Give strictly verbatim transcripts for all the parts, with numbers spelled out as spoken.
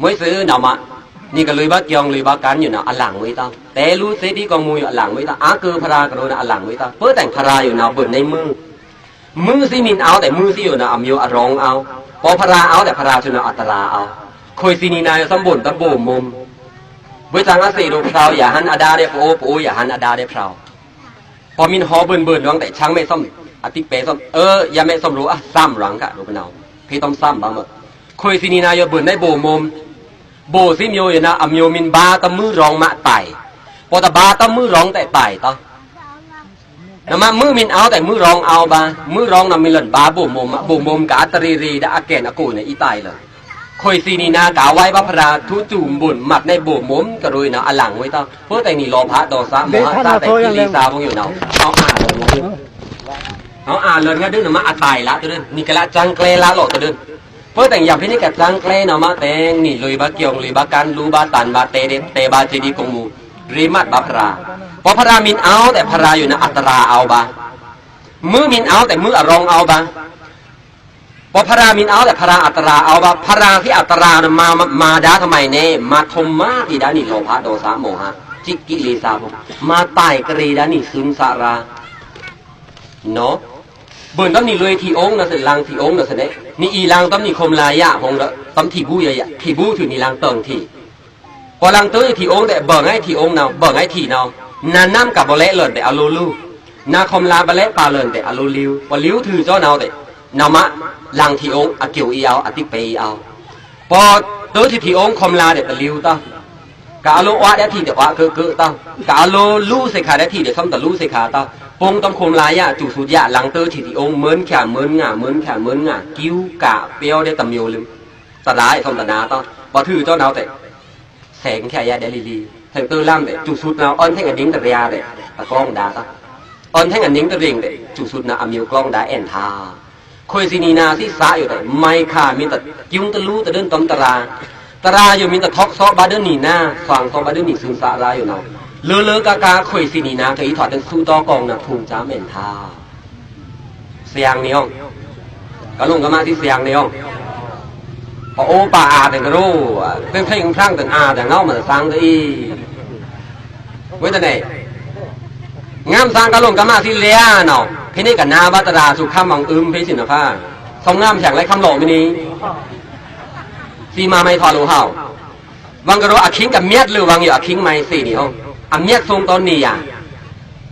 မွေးစူးနော်မ နီကလွေဘါကျုံလွေဘါကန်းယိုနော် အလင်ဝေးတံ တဲလူသေးဒီးကောင်းမူယိုအလင်ဝေးတံ အကုဗရာကရိုနော်အလင်ဝေးတံ ပၢတံင်ဖရာယိုနော် ဘို့နံမွေး မွေးစံမင်းအောက်တဲ မွေးစံယိုနော် အမျိုးအရောင်အောက် ပော်ဖရာအောက်တဲ ဖရာယိုနော် အတရာအောက် ခွေစံနီနာယို သမ်ဘို့တံဘို့မုမ် ဘွေ့စံအသေတို့ ဖရောင်ရဟန်းအဒါရဲ ပအိုဝ်း ပအိုဝ်းရဟန်းအဒါရဲ ဖရောင် ပော်မင်းဟော်ဘို့ဘို့လွင်တဲ ချောင်းမဲသမ် အတိပဲသမ် အယမဲသမ်ရိုး အသမ်ရွင်ကရိုးကနောင် ဖေးသမ်သမ်ဘၣ်မ ခွေစံနီနာယို ဘို့နံဘို့မုမ် ဘို့စံမျိုးယိုနော် အမျိုးမင်းဘါတမွေးရောင်မတိုင် ပော်တဘါတမွေးရောင်တဲတိုင်တံ နမွေးမင်းအောက်တဲ မွေးရောင်အောက်ဘၣ် မွေးရောင်နော် မီးလန်ဘါဘို့မုမ် ဘို့မုမ်ကအတရေရေဒါ အကဲန်အကိုယ်နဲ့ အီတိုင်လၢ ခွေစံနီနာကဝိုင်းဘၣ်ဖရာ ထူးထူးဘို့မတ်နံဘို့မုမ်ကရိုးနော် အလင်ဝေးတံ ပၢတံင်နီလော်ဖးဒေါသ မောဟ စတဲ့ ကိလေသာ ဖုံးယိုနော် အါလန်ငါဒုး နမွေးအတိုင်လါတဒုး နီကလါစံကျဲလါလော့တဒုး ပၢတံင်ယံဖိနီကစံကျဲနော်မ တဲင်နီလွေဘါကျုံလွေဘါကန်း လူဘါတန်ဘါ တဲဒဲတဲဘါ သေးဒီးကောင်းမူ ရေမတ်ဘၣ်ဖရာ ပော်ဖရာမင်းအောက်တဲ ဖရာယိုနော် အတရာအောက်ဘၣ် မွေးမင်းအောက်တဲ မွေးအရောင်အောက်ဘၣ် ပော်ဖရာမင်းအောက်တဲ ဖရာအတရာအောက်ဘၣ် ဖရာသီးအတရာနော် မဒါသမိုင်းနဲ့ မထုံမသီးဒါနီလော်ဖးဒေါသ မောဟ ကိလေသာ ဖုံး မတိုင်ကရေဒါနီ သုန်သရာ နော် ဘို့တံနီလွေထီအိုင်နော် လင်ထီအိုင်နော် စနဲ နီအီလင်တံနီခွမ်လာယဖုံးဒီး တံထီဘူယယ ထီဘူထုးနီလင်တံထီ ပော်လင်တံထီအိုင်တဲ ဘို့ငါထီအိုင်နော် ဘို့ငါထီနော် နနမ်ကဘလဲလန်တဲ အလိုလူ နခွမ်လာဘလဲပါလန်တဲ အလိုလျူ ပော်လျူထုးကီုနော်တဲ နမွေး လင်ထီအိုင် အကျိုးအီအောက် အတိပဲအီအောက် ပော်တံထီထီအိုင်ခွမ်လာတဲ တလျူတံ ကအလိုအိုက်ဒဲထီတဲ အိုက်ကုကုတံ ကအလိုလူသေခါဒဲထီတဲ သမ်တလူသေခါတံ ဖုံးတံခွမ်လာယ စူးသုတ်ယ လင်တံထီထီအိုင် မွေးခါမွေးငါ မွေးခါမွေးငါ ကျိုးကပျော်ဒဲတမျိုးလမ်း တရာသမ်တနာတံ ပော်ထုးကီုနော်တဲ စဲင်ခါယဒဲလီလီ ထဲတံလမ်းတဲ စူးသုတ်နော် အွန်ထဲအဒိင်တရာတဲ အကောင်းဒါတံ အွန်ထဲအဒိင်တရင်းတဲ စူးသုတ်နော် အမျိုးကောင်းဒါ အဲန်ထါ ခွေစံနီနာသီးသးယိုတဲ မွေးခါမင်းတကျုံတလူတဒုးတံတရာ တရာယိုမင်းတထောက်သောဘါဒုးနီနာ သွင်သောဘါဒုးနီသုန်သရာယိုနော် လၢလၢကကခွေစံနီနာကအီထွတ်တံသူတီကောင်းနော် ထုံစါမအဲန်ထါ စယံနီအောင် ကလုင်ကမသီးစယံနီအောင် ပအိုဝ်းပအာတဲကရိုး ပင်ဖျိင်ဖျိင်တန်အာတဲ ငေါမသံတံအီ ဝေးတန့ ငမ်းသံကလုင်ကမသီးလဲၤနော် ဖဲန့ကနါဘၣ်တရာ သူခမ်းမွင်အုမ်ဖဲစံနော်ခါ သူငမ်းဖြံင်လဲၤခမ်းလော့မီးနီ သီးမမွဲထွာလိုဟဝ် ဝံကရိုး အခိင်းကမျတ်လၢဝံယို အခိင်းမွဲသေနီအောင် အမျတ်သူင်တီန့ယၤ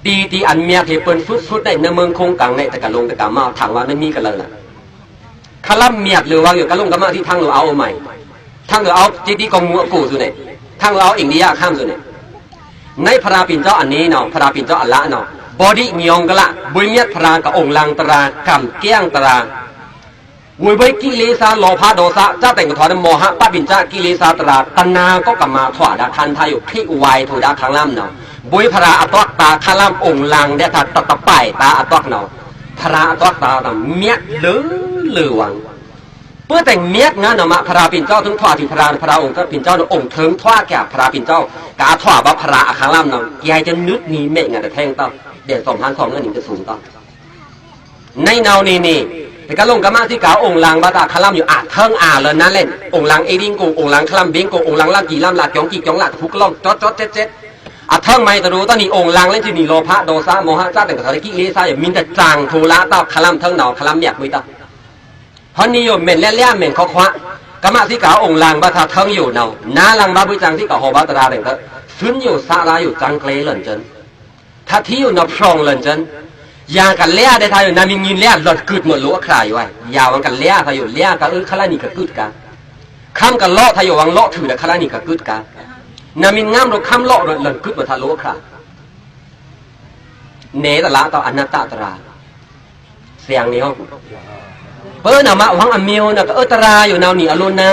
တီတီအမျတ်ဟဲပၢၼ်သုတ်သုတ်န့ၣ် နမွဲခုံကင်န့ၣ် တကလုင်တကမထံဝါနမီးကလၢလၢ ခလမ်မျတ်လၢဝံယို ကလုင်ကမသီးထံလၢအအိုမွဲ ထံလၢအအိုစတီးကောင်းမူအကိုသူန့ၣ် ထံလၢအအိုအိန္ဒိယအခမ်းသူန့ၣ် နဖရာပင်ကျောင်းအနံၤနော် ဖရာပင်ကျောင်းအလါနော် ဘောဓိညောင်ကလ ဘွဲမျတ်ဖရာကအုံလင်တရာ ကမ်ကဵင်တရာ ဝွဲဘွဲကိလေသာ လောဘ ဒေါသ စတဲ့ကထွား မောဟ ပပင်စကိလေသာတရာ တနာကောကမထွာဒါ ခန္ဓာယို ခိဝိုင်ထိုဒါ ခလမ်နော် ဘွဲဖရာအသွက်တာ ခလမ်အုံလင်ဒဲး တတပိုင်တာအသွက်နော် ဖရာအသွက်တာ မျတ်လၢလၢဝံ ပၢတံမျတ်ငါနော်မ ဖရာပင်ကျောင်းထုံးထွားထီ ဖရာ ဖရာအုံပင်ကျောင်းနော် အုံထုံးထွားက ဖရာပင်ကျောင်း ကအထွားဘၣ်ဖရာအခလမ်နော် ကဲတနုတ်နီမဲငါတထဲင်တံ ဒဲးသွမ်ဟန်သွမ်ငါနံၤတသုန်တံ နံၤနော်နံၤနံၤ တကလုင်ကမသီးကအုံလင်ဘၣ်တခလမ်ယို အထုံးအလၢနလဲၣ် အုံလင်အီဒင်ကို အုံလင်ခလမ်ဘင်ကို အုံလင်လၢကီလမ်လၢကဵင်ကီကဵင်လၢတဖုကလုင် ကၠွတ်ကၠွတ်ကၠွတ်ကၠွတ် အထုံးမွဲတရူးတံနီၤ အုံလင်လဲၣ် စံနီၤ လောဘ ဒေါသ မောဟ စတဲ့ကထွားကိလေသာယို မင်းတစံထိုးလၢတခလမ်ထုံးနော် ခလမ်မျတ်ဝံတံ ဟိုနံၤယို မဲာ်လဲလဲမဲာ်ခွါခွါ ကမသီးကအုံလင်ဘၣ်တထုံးယိုနော် နါလင်ဘၣ်ဘွဲစံသီးကဟောဘၣ်တရာရဲၣ်တံ သုန်ယို စရာယို စံကျဲလၢနစၢၢ် ထထီယိုနော် ဖြောင်လၢနစၢၢ် ယကလဲအဒဲးထါယို နမီးငိုၼ်းလဲအလွတ်ကွိုတ်မၢ် လိုအခရာယိုဝဲ ယဝံကလဲထါယို လဲကအုခလါနံၤကကွိုတ်ကါ ခမ်းကလော့ထါယို ဝံလော့ထုးဒဲးခလါနံၤကကွိုတ်ကါ နမီးငမ်းလိုခမ်းလော့လွတ်ကွိုတ်မၢ်ထါ လိုအခရာ နဲတလါတံ အနတ္တတရာ စယံနီၤ ပၢနမ ဝံအမဵဝ်းနကအုတရာယို နဝ်နံၤအလိုနါ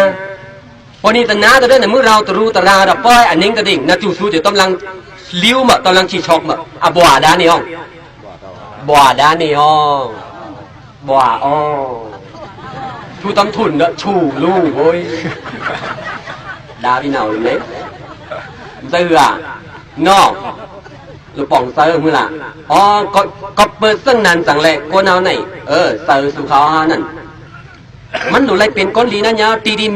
ပနံၤတနါတဒၢနမုၢ်ရဝ်တရူးတရာဒီး ပၢအနံၤတဒ့ၣ် နစူးသူးယို တမ်လင်လဵဝ်မၢ် တမ်လင်ဆံးဆီးမၢ် အဘှးဒါနီၤ ဘှးဒါနီၤ ဘှးအီ ထူတမ်ထုၼ်ဒီးဆူလူဝဲ ဒါဘီနဝ်န့ၣ် မတဂၤ နီၤ လပောင်သၢမုၢ်လႃၢ် အိ ကပ်ပၢၢ်သၢၼ်နၢၼ်စံလဲၣ် ကိးနဝ်န့ၣ် အၢ သၢသူခါနၢၼ် မန်လိုꩻလိုꩻ ပင်ႏကိုန်ႏလီႏနဝ်ꩻယဝ်ႏ တီႏတီႏမျတ်ꩻ ဟေꩻပိူၼ်သုတ်သုတ် တွန်ꩻတမ်ꩻမုန်ႏခမ်း พระผู้เป็นเจ้า နဝ်ꩻ။ မုန်ႏခမ်း พระผู้เป็นเจ้า နင်ꩻဟေꩻလႄႈ ကမ်ꩻကျင်ꩻ မိတ်ꩻချစ်မပฏิပဒါ ဝႃꩻမန်ꩻ တွိုင်းလိုမ်းเข้าလႄႈလိုမ်းออก အာဏာပါဏ စကွာ ဝိပဿနာ ကမ္မဋ္ဌာန်း သွင်ꩻနဝ်ꩻယဝ်ႏ မတ်ꩻတွိုင်း ထိုင်ဟန်မႃး สัจจะတရားဝႃꩻ အိုဝ် နယုၵ်ႉနမ်ꩻ ขันธ์ထႃႇ တူဝ်သဝ်ꩻသူꩻ ကိုယ်ကိုယ်ကိုယ် ဟာ နဝ်ꩻ မီးအတ္တဝႆႉ မန်ပဵၼ် အနတ္တတရားကို လိုမ်း မီးကဵၼ် မီးလွတ်မန် မီးတီးအာကိုမန်လႆႈ မွော်ပိူၼ်ႈမၢႆၵေါ မန်မၢႆမၢင် တင်း ခလတိမိုဝ်း ဟောက်ꩻကိူတ်ꩻယဝ်ꩻဝႃႈ မွော်ပိူၼ်ႈတူၵ်း ပိူၼ်ႈတူၵ်းမၢင် တင်းဝႃႈ ပေႃးၵူဝ်ဝႃႈမန်မၢႆ ပေႃးၵူဝ်ဝႃႈမန်ၵတ်း ပေႃးၵူဝ်ဝႃႈပိူၼ်ႈတူၵ်း မၼ်းလိုမ်းမႃး ကိူတ်ꩻ ၼႂ်းမိူင်း โครงการ လႄႈ မိူဝ်းလႃႈ တွင်းသႂ် ယဝ်ꩻ ကမႆ อัน พระผู้เป็นเจ้า နဝ်ꩻ မန်ꩻ เจ้า နဝ်ꩻ ကမ်ꩻကျင်ꩻဝႃႈ ကႃႈႁိုဝ် နဝ်ꩻ ကမႆ ထိုင်ပဵၼ် โลภะ โทสะ โมหะ สကွာ กิเลส သွင်ꩻနဝ်ꩻယဝ်ꩻ ႁူင်ꩻ ႁူင်ꩻတူၵ်း ႁၢႆပႅတ်ႈမူတ်း ပဵၼ် พระผู้เป็นเจ้า กว่า ၵွပ်ႈပိူဝ်ႈတီႈတီႈ พระผู้เป็นเจ้า နင်ꩻတီႈၼၼ်ႉ ပဵၼ်တီႈတီႈမျတ်ꩻနဝ်ꩻ မျတ်ꩻနဝ်ꩻ ပူၼ်ႉတီႈမၼ်းသေယဝ်ꩻ သင်လႄႈ พระผู้เป็นเจ้า လႆႈလုၵ်ႉသုတ်းယဝ်ꩻ တူၺ်းၶိုၼ်း တီႈတီႈမၼ်း เจ้า ပဵၼ် พระ နဝ်ꩻ လႆႈ เจ็ดวัน เต็มเต็ม จุกแทบตาย ဝႃႈ တွင်းလႃႈ ၼႆ ဝင်စားတုံးသႂ် နင်ꩻ เจ็ดวัน ဟႃႉ ဝင်စားတုံးသႂ် တကလူင်တကမႃး ဝင်စား เจ็ดวัน ခႃႈ ပူၼ်ႉသူမွင်းၵေါ ဝင်စား အနႃႇနဝ်ꩻဝႃႈ ၼေႃႈ ၵွပ်ႈပိူဝ်ႈၸိူင်ႉၼၼ် တီႈလႂ် ဢမ်ႇဝႃႈ ဢၼ်ႁဝ်းၶႃႈလႆႈ နင်ꩻသေလႄႈ ႁဵတ်းႁႂ်ႈ โลภะ โทสะ โมหะ สကွာ กิเลส သွင်ꩻနဝ်ꩻ သင်မိူဝ်းသႂ် လွင်ႈႁဝ်းၶႃႈၼၼ်ႉ မၼ်းႁၢႆလၢႆလၢႆ တီႈၼၼ်ႉ ပဵၼ်တီႈတီႈမျတ်ꩻ ႁဵတ်းပိူၼ်သုတ်းသုတ်း ၶဝ် နင်ꩻၼႂ်း ၵုင်ႇၵုင်ႇမုင်ႈၵေါ ပေႃးယင်းပဵၼ် โลภะ โทสะ โมหะ ဢမ်ႇၸႂ်ႈတီႈမျတ်ꩻမၼ်းၵွၼ်ႇ ၶိုၼ်းမႃး နင်ꩻၼိုင်ႈ ၵေႃႈ ႁူဝ်ဝင်စား ၶဝ်ၵေႃႈ ဢမ်ႇၸႂ်ႈတီႈမျတ်ꩻ တွင်းပွင်သႂ် တီႈလႂ် ဢမ်ႇဝႃႈ ဢၼ်ႁဝ်းၶႃႈလႆႈ နင်ꩻလူင်းသေလႄႈ ထွမ်ႇတြႃး ထိုင်ထွမ်ႇတြႃးသေလႄႈ ဢဝ်တြႃးၼႆႉ သွင်းဢူၵ်းသွင်းၸႂ် ပေႃးသွင်းဢူၵ်းသွင်းၸႂ်ယဝ်ႉ ဢေႃႈ မိူဝ်ႈၽုၵ်ႈမိူဝ်ႈႁိုဝ်းမႃး ဢၼ်ၼၼ်ႉ လီဝူၼ်ႉ ႁဝ်းၶႃႈၵေႃႈ ဢမ်ႇဝူၼ်ႉဢေႃႈ ဢၼ်လီလၢတ်ႈ ႁဝ်းၶႃႈၵေႃႈ ဢမ်ႇလၢတ်ႈထႅင်ႈဢေႃႈ ဢၼ်လီႁဵတ်း ႁဝ်းၶႃႈၵေႃႈ ဢမ်ႇႁဵတ်းထႅင်ႈဢေႃႈ ဢၵျွင်းတြႃး ဢၼ်သူင်ႇၵႂႃႇ ဢပႄႇသီႇပႃးၼႆႉ ႁဝ်းၶႃႈ ယိူၼ်ႉလႆႈသီးလႆႈ သင်ဝႃႈ မၼ်းယိူၼ်ႉလႆႈသီးလႆႈၼႆၸိုင် ဢၼ်တီႈတီႈ ႁဝ်းၶႃႈလႆႈ ပိင်ႇၺႃႇ ၵႃႈၼၼ်ႉမႃးၼၼ်ႉ ပဵၼ်တီႈၼၼ်ႉ တွၼ်ႈတႃႇ သူၵေႃႈ ႁႃတႄႉ ပဵၼ်တီႈတီႈမျတ်ꩻၼၼ်ႉယဝ်ႉ တၵ်ႉၵႃႈလူင် တၵ်ႉၵႃႈမႃး ဢိူဝ်ႈ မိူဝ်းလႃႈ မိူဝ်းၼင်ႈၵႃႈႁိုဝ်ၼႆ ၼင်ႈတူၺ်းသမ်း တူၺ်းတူၺ်းသမ်း သႂ်ႇႁဝ်းၶႃႈ မၼ်းပဵၼ်ပဵၼ်ႁႅဝ်လူႉ ပဵၼ်ပဵၼ်ႁႅဝ်လူႉ ပေႃးႁဝ်းၶႃႈ ႁူႉၶိုၼ်းၼႆၸိုင် တီႈၼၼ်ႉ ပဵၼ်တီႈမျတ်ꩻယဝ်ႉ ၼေႃႈ ႁႂ်ႈပွင်ႇၸႂ်ၵၼ်ၼေႃႈ ၶႂ်ႈယၢဝ်းယၢဝ်းၼေႃႈ ပေႃးႁိုဝ် လႃႈသိုဝ်ႈမၼ်းၼႆႉ လႃႈသိုဝ်ႈမၼ်းၼႆႉ ၼၢဝ်ဢႃႈ မၢင်မီးတေႃႇႁေႃႈဒိူင်းဒိူင်းဢႃႈ သရေႃးလႃႈတႃႉတိူၼ်း ပိူၼ်ႈပိူၼ်ႈ ระวัง ဢသၢႆသုတ်း ဢသၢႆတၼီႈၶႃႈၼႃႇ မႄႈဢွၼ်ပၢႆႇ သႅင်ဢွၼ်ပၢႆႇ မႄႈဢွၼ်ပၢႆႇ သႅင်ဢွၼ်ပၢႆႇ ၼီႈၵေႃႈ ဢွၼ်ပၢႆႇ ပႃးသႅင်ၼႃႈလင် မူၺ်ႉတႃႉ ပေႃးတၢင်ႇၶူၺ်ႈသီႇၼီႈၼႃႈယူႇၼေႃႈ ၺႃႇပႃႇသႃႇၼႃႈ ပေႃးတၢင်ႇၼီႈလိူၵ်ႈ ၼီႈသိုဝ်ႈ ၼီႈသႃႇ ၼီႈၵိလေႇသႃႇ တေႃးလမ်ႉ တေႃးပႃး တင်းသူႇတေႃႇ တႃႇတၢၼ်ႇၵၢမ်ႇ တၢၼ်ႇၵႅင်ႇ တေႃႇတၢၼ်ႇၼႃႈ တေႃႇၽြႃးပဵၼ်ၸဝ်ႈ တြႃး တၢၼ်ႇထွတ်ႈ တေႃႇလိၵ်ႈ ၽြႃးပဵၼ်ၸဝ်ႈ ႁေႃးမႃး ထမ်ႇမႆႇ တၼ်ႇသေႇ တေႃႇ ထီႇဝႃႈ ၼႆႉ ပေႃးၵုင်ႇမူႇၵႃႈသီႇသီႇ ၵုင်ႇမူႇ ပေႃးဝႃႈ ပီႈၼွင်ႉလိုမ်း ပေႃးထိုဝ်ၸဝ်ႈၼႃႈ ဢၢႆႈ တမ်းၼမ်ႉ ပေႉၼမ်ႉ တၢၼ်ႇၵုင်း ပေႉတူမ်း ၵုင်း တၢၼ်ႇၶမ်းၽၢၼ်ႇ ၼႃႈဢိူင်ႇ ၼႃႈၵလုၵ်ႉ ၵလုၵ်ႉ ယူႇသေႇသေႇ ၼႃႈၶမ်း ဢႃႈ ပေႃးပီႈၼွင်ႉမၼ်းၼီႈပူဝ်ႇယူႇ ၽႅၼ်ႇၼီႈ တမ်းတပူႇတမ်းမႃး ဝႃႈၼႆမၼ်းၼီႈ တမ်းတရိူၵ်ႈ ဝႃႈၼႆမၼ်းၼီႈ ဢၼ်ၼႄလႆႈဝႆႉသေ တပူႇၸိူၵ်ႈ တပူႇၸွၼ် လႄႈ ဢွၼ်ပၢႆႇသႅင် ဢွၼ်ၶမ်းသႃႇမၼေႇ ပေႃးထိုဝ်ၸဝ်ႈၼႃႈ သွၼ်ႇၼႂ်းပူဝ်ႇ သွၼ်ႇၼႂ်းလိၵ်ႈ ၽြႃးပဵၼ်ၸဝ်ႈ ႁေႃးပီႈမႂ်ႇ ရူဝ်ႇပီႈမႂ်ႇ သွၼ်ႇၼႂ်း ၼႃႈၵႃႈလူႇ တႃႇသင်ႇၵၢၼ် ပရိ ပရိၵ်ႈၶရႃႇ ပိတ်ႉၸီႇလိတ်ႉပႃႇ ယူႇၼႆႉ သွၼ်ႇၼႆႉ ၶမ်းထွၵ်ႈၵိူတ်ႇၼႆႉ ဢိူဝ်ႈ ၼႆႉ သွၼ်ႇၼႆႉ ဢဝ်ထွင်ႇထိုဝ်လႅၼ်ႈ ၸိူဝ်းတပူႇမႃး မႃးသေႇတေႃႇ ပေႃးၼီႈပူဝ်ႇ ၸိုဝ်ႈမိၼ်သေႇ ၸိုဝ်ႈမိၼ်လိင်းမႃး လၵ်းလႅမ်ႈ လၵ်းလႅမ်ႈ ၸိုဝ်ႈၼမ်ႉတိူဝ်ႉ တႄႇမိၼ်ထွႆႇ ၸိုဝ်ႈလူဝ်ႇႁဝ်ႉၼေႃႈ တႄႇဢဝ်ၽဵင်ႇမႃးမိူဝ်း ဢဝ်ၽဵင်ႇမႃးၽႃႇၼေႃႈ မိူဝ်းၽႃႇ ဢဝ်ၵႆႇတိူင်းၵႂႃႇဢိူဝ်ႈၶႅမ်ႉ ဢဝ်ၵႆႇတိူင်းၵႂႃႇဢိူဝ်ႈလႃႉ မိူဝ်းပႃး တႄႇသႅင်သၢင်ႇ သႅင်ထုင်ႇမႃး ပႃႈၼီႈ ၽေးၼိုင်ႈၵေႃႈ လိူတ်ႇလႃႈ ဢပႄႇလိတ်ႈပႃႈ ၽေးတမ်းတိူဝ်းမႃး မိူဝ်းထႃႈ တုၵ်ႉၶၶရႃႇ ၽေးၵပ်းၽႅဝ် ပတႃႇၶမ်းၼိပ်ႉပၢၼ်ႇ တႄႉၵေႃႈ ဢွၼ်ပၢႆႇပႃးလႄႈ ၼင်ႇမႃး ဝၢင်းၵႃႈၵပ်းသၢင်းၵၢၼ် ဢသၢၼ်ႇသရႃႇ ဝုတ်ႉတ တုၵ်ႉၶတေႃႇ တႄႉၼီႈၼီႈ ၽေးၼိုင်ႈၵေႃႈ ဢသၢၼ်ႇသရႃႇ ဝုတ်ႉတ တုၵ်ႉၶတေႃႇ တႄႉ မေႃးၸၼထႃႇယ ၽေးၼိုင်ႈၵေႃႈ လိူတ်ႇထၢၼ်ႇလႃႈ ဢသၢၼ်ႇသရႃႇ ဝုတ်ႉတ တုၵ်ႉၶ ဝႆႉသေ တေႃႇၵပ်းသၢင်းၵၢၼ် တႄႉ ရူဝ်ႇတေႇပီႈၼွင်ႉ ၼီႈလူး လူးၵဝ်း လူးထီႇ လူးမေး တႄႉ ရူဝ်ႇတေႇပီႈၼွင်ႉ ဢိူဝ်ႈ ၼႆႉ မီးၵႃႈတၢင်းၵုင်းလူးထီႇ တႄႉ ၼီႈတေမၢတ်ႈ တေႇပီႈၼွင်ႉ ၼီႈၼီႈ ႁဵတ်းႁႂ်ႈၶူၺ်ႈသီႇလီႇၼႃႇ ၵႂႃႇတိူဝ်းလႃႈ ၸိူဝ်းၶမ်းႁဝ်းၼိပ်ႉပၢၼ်ႇ ဢၼ်ၼႆႉၼေႃႈ လႄႈၼႆႉၼႆႉ ၼႃႇမၼ်းၼီႈ သႃႇသၼႃႇယူႇ ၽြႃးပဵၼ်ၸဝ်ႈ ၵိူၼ်းၵႆႇသေၵေႃႈ ယူႇၼီႈၵႃႈတႄႉ ဝႃႈၵုင်ႇမူႇယူႇ တွင်းၵႃႈမႃးသေၵေႃႈ ဢထိင်းဢမႆႇၼႃႇ ပိူၼ်ႈၼႃႇဝႃႈ သႃႇသၼႃႇၼေႃႈ တွင်းၼီႈၵႃႈထိင်းၸွင်ႈၵူႈ သႃႇသၼႃႇၼႃႇ ပိူၼ်ႈၼႃႇဝႃႈ ၼႃႇမၼ်း သႃႇသၼႃႇ ၽိတ်းၼွင်ႉၽိတ်းဝႆႉ ထူဝ်ႇပႃးပႆၼႃႇမၼ်း ႁၼ်ၼီႈယူႇ ဝႆႉတၢင်းၵႃႈမဵၼ်ႇၶႆႈၼႃႇ ဢဝ်တၵ်ႉၸီႇပႆ ဢဝ်ငၢတ်ႈငွႃႈပႆ ဢဝ်ၶိုၼ်းမႆႈငွႃႈ ၶႆႈထႅင်ႈငၢတ်ႈငွႃႈ ယႃႇလိုမ်း ပေႃးငၢတ်ႈငွႃႈ ထိုဝ်တွင်ႈပလၢၼ်ႇၼႆႉ တၶႆႈ တွင်ႈပလၢၼ်ႇ တၶႆႈ တွင်ႈ ဢၼ်ၼၼ်ႉၼႃႇမၼ်း မိူဝ်ႈတႄႉ ငၢတ်ႈငွႃႈယူႇၼေႃႈ ဢလူဝ်း ရတ်ႉလၼ်ႇ ဝႆႉၸၢင်ႈ မီးရတ်ႉလၼ်ႇ လူဝ်ႇပဵၼ်ဢဝ်တႄႉ ထိုဝ်မိူင်ႇ မီးရတ်ႉလၼ်ႇ သၼ်ႇသၼ်ႇတဝ်ႈ ဢၼ်ၼႆႉၼႃႇ တႄႉ ႁႃႈတၢင်း တႄႉၼႆႉယူႇၼႆႉ ဢလူဝ်း ရတ်ႉသၼ်ႇသၼ်ႇ ပေႃးမီးမႄႈဢွၼ် ထိုဝ်မိူင်ႇမိူင်ႇၼႆႉ ရတ်ႉလၼ်ႇ ႁင်းပွင်သၼ်ႇသၼ်ႇ သႃႇသၼႃႇၵႃႈၽေး ဢီႈတႃႇၵျွင်းတြႃးၼႃႇ ဢဝ်ငၢတ်ႈပႃႈၼေႃႈ ထေႇထၢၼ်းငၢတ်ႈ ငၢတ်ႈပႃႈတၢင်းဢႃႈ ၶိုၼ်းမႆႈပႃႈ ငၢတ်ႈပႃႈ ၼီႈသႃႇသၼႃႇၵႃႈဢီႈ ၽြႃးပဵၼ်ၸဝ်ႈ ဢတြႃႇ ပေႃးယူႇၵႃႈဢီႈ ထေႇထူႇတႃႇ ဢၶႃႇရႃႇ ဢပိူဝ်ႈၼႃႇ ဢဝ်ငၢတ်ႈမဵဝ်း ဢဝ်ၶိုၼ်းမႆႈမဵဝ်း ထေႇထၢၼ်းၼႆႉ ငၢတ်ႈမဵဝ်း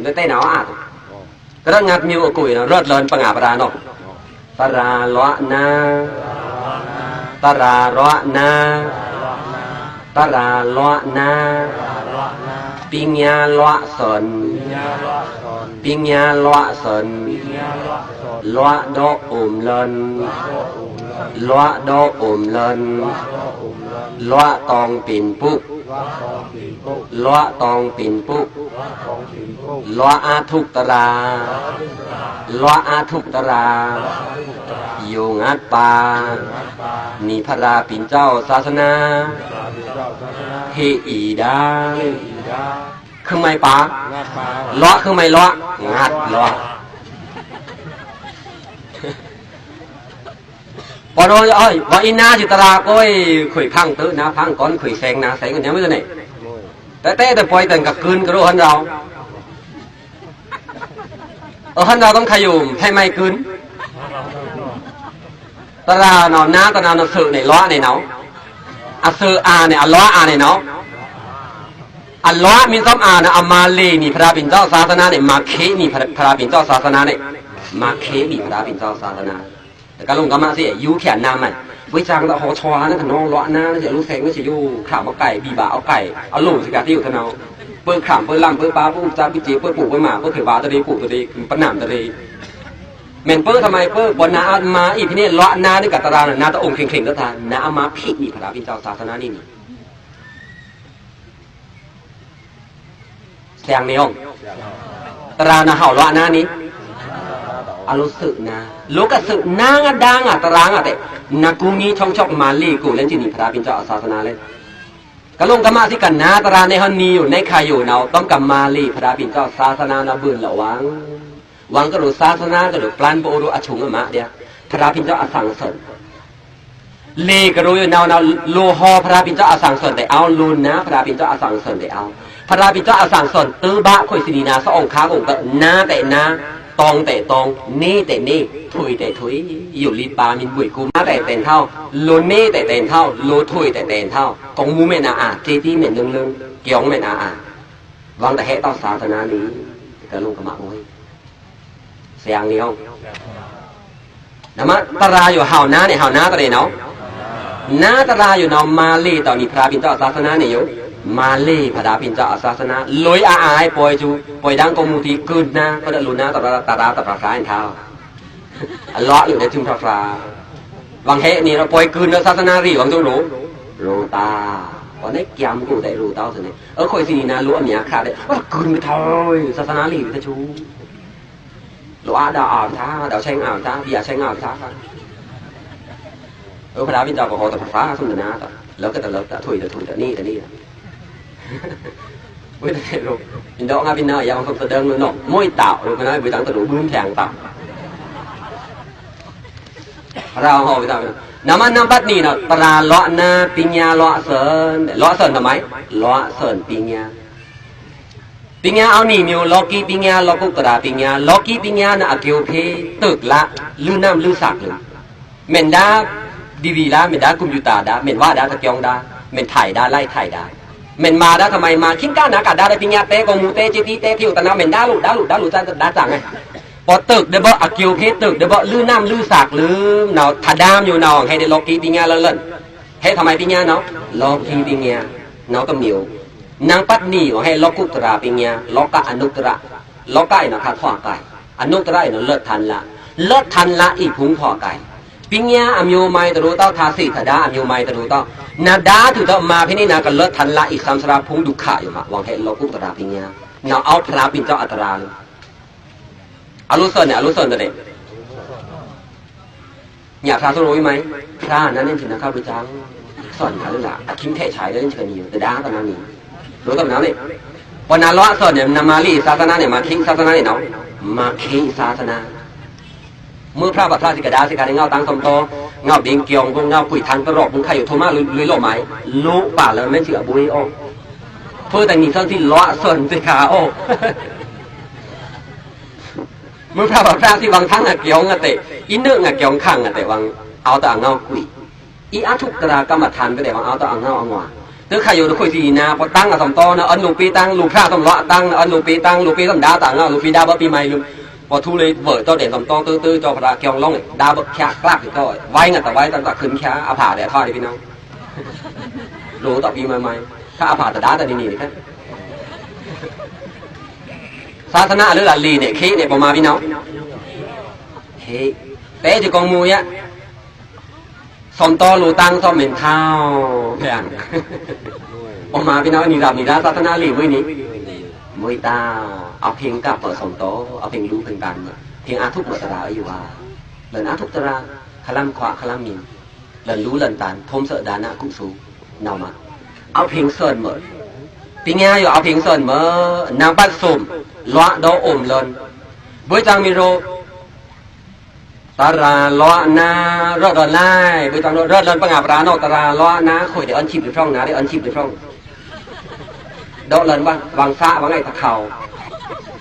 လႄႈတႄႉၼေႃႈဢႃႈ ကရငတ်မျိုးအကိုယ်နော် ရွတ်လွန်ပငါပရာနော်။ တရာလွတ်နာ တရာလွတ်နာ တရာလွတ်နာ ပညာလွတ်စွန် ပညာလွတ်စွန် လွတ်တော့အုံလွန် လွတ်တော့အုံလွန် လွတ်တောင်ပင်ပု လွတ်တောင်ပင်ပု လွတ်အထုတ်တရာ လွတ်အထုတ်တရာ ယိုငတ်ပါ နီဖရာပင်ကျောင်းသာသနာ ဟေ့အီဒါ ခွိုမိုင်ပါ လွတ်ခွိုမိုင်လွတ် ငတ်လွတ် ပနော အိုင် ဝါအီနာစီတရာကို ခွိုင်ဖန်းတနာဖန်းကွန် ခွိုင်စဲင်နာစဲင် ညမွေးတနေ တဲတဲတပွိုင်တန်ကကွန်းကရိုဟန်ရောင် အဟန်ရောင်တန်ခယုမ် ဟဲမိုင်ကွန်း တရာနော် နာတရာနော် သွို့နေလွတ်နေနော် အသွို့အာနေ အလွတ်အာနေနော် အလွတ်မင်းသမအာနော် အမၤလေနီဖရာပင်ကျောင်းသာသနာနဲ့ မၤခေနီဖရာပင်ကျောင်းသာသနာနဲ့ မၤခေနီဖရာပင်ကျောင်းသာသနာ တကလုံးကမ္မစေ ယူခံနာမန် ဝေးချောင်းတော့ ဟောချောင်းနဲ့ ကနော် လွတ်နာနဲ့ လူဆဲငွေချေယူ ခရမ်အကိုက် ဘီဘၣ်အကိုက် အလိုစကားတည်း တနော် ပၢခရမ် ပၢလမ် ပၢပါ ပၢဥစ္စာ ပၢကျေး ပၢပူ ပၢမၤ ပၢခေဝါတရေ ပူတရေ ပနမ်တရေ မန်ပၢ သမိုင်ပၢ ပနာအမၤအီဖီန့ လွတ်နာနဲ့ ကတရာနာ နာတအုံ ခရင်ခရင်တသာ နာအမၤဖီနီ ဖရာပင်ကျောင်းသာသနာနဲ့နီ ဆျံနေအောင် တရာနာဟောက်လွတ်နာနီ အလိုသွို့နာ လိုကသွို့နာငါဒါငါတရာငါတဲ့ နကူညီချောင်းချောက်မၤလေကို လမ်းချီနီ ဖရာပင်ကျောင်းအသာသနာလဲ ကလုံးကမ္မသိကနာတရာနဲ့ဟောနီယို နဲခါယိုနော် တမ်းကမၤလေ ဖရာပင်ကျောင်းသာသနာနာဘုံလဝင်း ဝင်းကရိုသာသနာကရို plan ပအိုရိုအချုံအမဒျာ ဖရာပင်ကျောင်းအသင်သွန် လေကရိုယိုနော်နော် လိုဟော်ဖရာပင်ကျောင်းအသင်သွန်တဲ့ အောင် လိုနာဖရာပင်ကျောင်းအသင်သွန်တဲ့ အောင် ဖရာပင်ကျောင်းအသင်သွန် တဘခွိုင်စနီနာ သအောင်ခါကုန်က နာတဲ့နာ တောင်းတဲ့တောင်း နေတဲ့နေ ထွေတဲ့ထွေ ယိုလီပါမင်းဘွေကူ နာတဲ့တဲ့ထောင်း လိုနေတဲ့တဲ့ထောင်း လိုထွေတဲ့တဲ့ထောင်း ကောင်းမှုမဲ့နာအာ ကျေးဇူးမဲ့နုံနုံ ကြောင်းမဲ့နာအာ ဝင်းတဟဲ့တော့သာသနာလေး ကလုံးကမ္မအိုး ဆျံနေအောင် နမတရာယို ဟောက်နာနဲ့ ဟောက်နာတရေနော် နာတရာယိုနော် မၤလေတော့နီ ဖရာပင်ကျောင်းသာသနာနဲ့ယို မၤလေ ဖရာပင်ကျောင်းအသာသနာ လွိုင်အာအာ ပွိုင်ကျူ ပွိုင်ဒန်းကောင်းမှုတီး ကွန်းနာ ကဒလိုနာတရာ တရာတရာ ဖရာဖရာ အင်ထား အလွတ်လို့လည်း ကျူဖရာဖရာ ဝင်းဟဲ့နေတော့ ပွိုင်ကွန်းတော့ သာသနာရီ ဝင်းကျူလို့ လို့တာ ဝင်းနဲ့ ကျမ်းကိုယ်တိုင်လို့တောင်းနေ အခုအစီအစဉ်နာလို့ အများခါတဲ့ ဝင်းကွန်းမထော် သာသနာလေး တစ်ချို့ လိုအပ်တာအားထား တော့ ဆင်းအားထား ပြဆင်းအားထား ဥပဒါ မင်းသားက ဟောတဖာ ဆုံးသနာတော့ လောက်ကတည်းက ထွေတထွေတနေ့တနေ့ ဝိတ္တတေလို့ မင်းတော့ ငါ ပင်နာ ရောင်စုံသဒံလို့နော် မွေးတောက်လို့ မနာ ဝိတ္တံတလို့ ဘုံထျံတောက် ရအောင်ဟောဝိတ္တ နမနံပါတ်နှစ်နော် ပရာလောအနာ ပညာလောအစွန် လောအစွန် သမိုင်း လောအစွန် ပညာ ပညာ အောက်နှစ်မျိုး လောကီးပညာ လောကုတ္တရာပညာ လောကီးပညာနာ အကဵုဖေး တွိုက်လ လုနမ်လုသၢၵ်ႈလု မၼ်းဒါ တီးဝီးဒါ မၼ်းဒါ ကွန်ပျူတာဒါ မၼ်းဝါဒါ တကဵုံးဒါ မၼ်းထိုင်ဒါ လိုက်ထိုင်ဒါ မၼ်းမၤဒါ သမိုင်းမၤ ခင်ဗျာ နာကဒါ ပညာတဲ ကောင်းမှုတဲ ကျေးဇူးတဲ ဖြေတနာ မၼ်းဒါလို့ ဒါလို့ ဒါလို့ ဒါ ဒါ ဒါ ဒါ ပေါ့တွိုက်ဒီးဘၣ် အကဵုဖေးတွိုက်ဒီးဘၣ် လုနမ်လုသၢၵ်ႈလု နော် ထဒါမျိုးနော် ဟဲ့ဒီး လောကီးပညာလၢလၢ ဟဲ့ သမိုင်းပညာနော် လောကီးပညာ နောက်တစ်မျိုး နံပါတ်နှစ် ဟဲ့ လောကုတ္တရာပညာ လောကအနုတ္တရ လောက နော် ခါထွားကိုင် အနုတ္တရ နော် လွတ်ထန်လ လွတ်ထန်လ အီဖုံးထွားကိုင် ပညာအမျိုးမိုင်းတရူးတော့ ထါစေ့ထဒါအမျိုးမိုင်းတရူးတော့ နဒါသူတော့ မၤဖဲန့ၣ် နာကလွတ်ထန်လ အီသံသရဖုံးဒုက္ခယိုမး ဝံဟဲ့ လောကုတ္တရာပညာ နော် အောက်ဖျါပင်ကျောင်းအတရာလု အလိုစွန်နဲ့ အလိုစွန်တဲ့ ညဖျါသို့ရိုးမိုင်း ဖျါနာနဲ့ ချင်နာခါပူချောင်း စွန်ခါလလာ အချင်းထဲချိုင်တဲ့ ချင်နီ တဒါကနာနီ လို့တော့နာနဲ့ ပနာလောအစွန်နဲ့ နမလီသာသနာနဲ့ မခေသာသနာနဲ့နော် မခေသာသနာ မွေးဖျါပဖျါစီကဒါစီကဒါနဲ့ ငေါတန်းသွမ်တော် ငေါဘင်းကျောင်းဘုံ ငေါပွေထန်းတရော့ဘုံ ခါယူထိုမလွေလောမိုင်း လို့ပါလမဲချီအဘွေအော့ ဖဲတနည်းသွန်စီလောအစွန်စီခါအော့ မွေးဖျါပဖျါစီဝံထန်းငါကျောင်းငါတဲ့ အီနုငါကျောင်းခါငါတဲ့ဝံ အောက်တအငေါကွီ အီအထုကတရာကမ္မထန်ပဲတဲ့ဝံ အောက်တအငေါအငွါ တခါယူတခွေစီနာ ပတန်းငါသွမ်တော်နာ အနုပေတန်း လူဖျါသွမ်လောအတန်းနာ အနုပေတန်း လူပေသွမ်ဒါတအငေါ လူပေဒါဘပီမိုင်းလူ ဗော်ထူႏလေး ဗော်တောတဲ သွမ်တော တွိုဝ်တွိုဝ် ကြော်ဖရာ ကျွန်လောင်း ဒါဘွဲ့ဖြာ ကလပ် ကြော် ဝိုင်းငါ တဝိုင်း တန်တခူန်းဖြာ အဖာ ဒဲးထွား ဒီးပီနောင် လိုတော့ပြီးမှမှန် ခါအဖာတဒါတနည်းနည်း ဆာသနာအလွဲလီၤ လေ့နဲ့ခေတ်နဲ့ ဗမာပြည်နော် ခေတ် တဲကြည့်ကောင်းမွန်ရဲ့ သွမ်တောလိုတန်းသောမင်းထောင် ဗျာ ဗမာပြည်နော် နီရာနီရာ ဆာသနာလေ့ဝေးနေ မွေးတာ အဖင်ကပ် သွမ်တော အဖင်လူဖင်တန် ဖင်အထုပ်မတရာအယူဝါ လန်အထုပ်တရာ ခလမ်ခွာ ခလမ်မီ လန်လူလန်တန် ထုံးစံဒါနကုသိုလ် နောက်မှာ အဖင်စွန်မ ပညာရော အဖင်စွန်မ နံပါတ်သုံး လွတ်တော့ အိမ်လွတ် ဘွေ့စံမီရို တရာလွတ်နာ ရွတ်လွတ်လိုက် ဘွေ့စံတော့ ရွတ်လွတ် ပငါပရာနော် တရာလွတ်နာ ခွေတဲ့ အွန်ချစ် ဒီဖြောင်း နားတဲ့ အွန်ချစ် ဒီဖြောင်း တော့လွတ် ဝံသး ဝံသး တခေါက်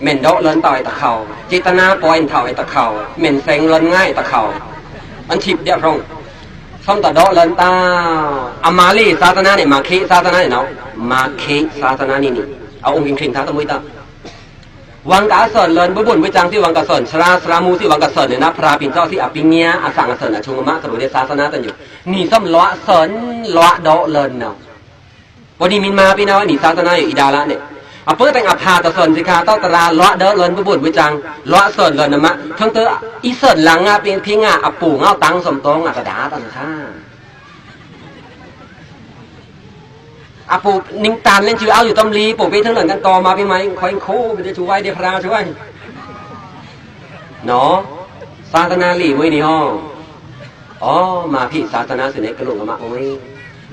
မ့ၢ်တော့လွတ် တော့ တခေါက် စေတနာ ပေါ် ထောက် တခေါက် မ့ၢ်စဲင်လွတ် ငါး တခေါက် အွန်ချစ် ဒီဖြောင်း သွမ်တတော့လွတ် တော့ အမလေး ဆာသနာနဲ့ မခေတ် ဆာသနာနဲ့နော် မခေတ် ဆာသနာ နီနီ အအိမ်ခင်ခင်သား တမွေးသား ဝင်ကစွန်လွတ် ဘုဘုံ ဝိုင်းစံ သီးဝင်ကစွန် သြႃး သြႃးမူ သီးဝင်ကစွန် နဲ့ နဖရာပင်ကျောင်း သီးအပညာ အသင်အစွန် အချုံအမ ကရိုးတဲ့ ဆာသနာတညို နီသွမ်လွတ်စွန် လွတ်တော့လွတ်နော် ဗော်ဒီမီမွေးပီနော် နီဆာသနာ ယိုအီဒါလနဲ့ အပႄတန်အဖာတစွန် စခါ တော့ တရာလွတ်တော့လွတ် ဘုဘုံ ဝိုင်းစံ လွတ်စွန်လွတ်နမ ထုံးတအီစွန်လင်ငါ ပင်ဖီငါ အပူၤငါ တန်းသွမ်တော ငါတဒါတန်ခါ အပူၤ နင်းတန်လင်း စုအောက်ယူ တမ်းလီ ပို့ပေး ထုံးလွတ် ကန်းတော် မွေးပီမွေး ခွိုင်းခို ပတေသူဝိုင်း ဒီဖြောင်း သူဝိုင်း နော် ဆာသနာလေ့ဝေးနေဟော အို မခေတ် ဆာသနာ စံးနဲ့ ကလိုကမဝေး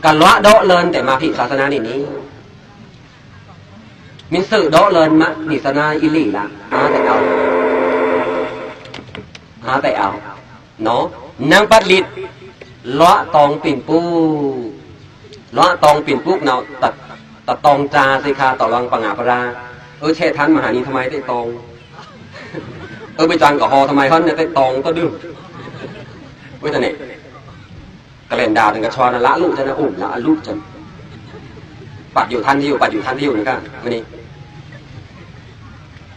ကလွတ်တော့လွတ် တဲ မခေတ် ဆာသနာ နီနီ မင်းစွန်တော့လွတ် မ နီဆာသနာ အီလေ့လား အားတဲ့အောင် အားတဲ့အောင် နော် နံပါတ်လေး လွတ်တောင်းပန်ပို့ လွတ်တောင်းပန်ပို့နော် တ တတောင်း ဆာသနာ စခါ တော့ လွတ် ပငါပရာ အွေး ဆဲးထန် မဟာနီ သမိုင်း တတောင်း အွေး ဘွေ့စံကဟော သမိုင်း ဟန် တတောင်း တဒု ဝိုင်းတနေ ကလဲန်ဒါ တကထွားန လလူစန အိုမ် လလူစန ပတ်ယူ ထန်တယူ ပတ်ယူ ထန်တယူ နက မနီ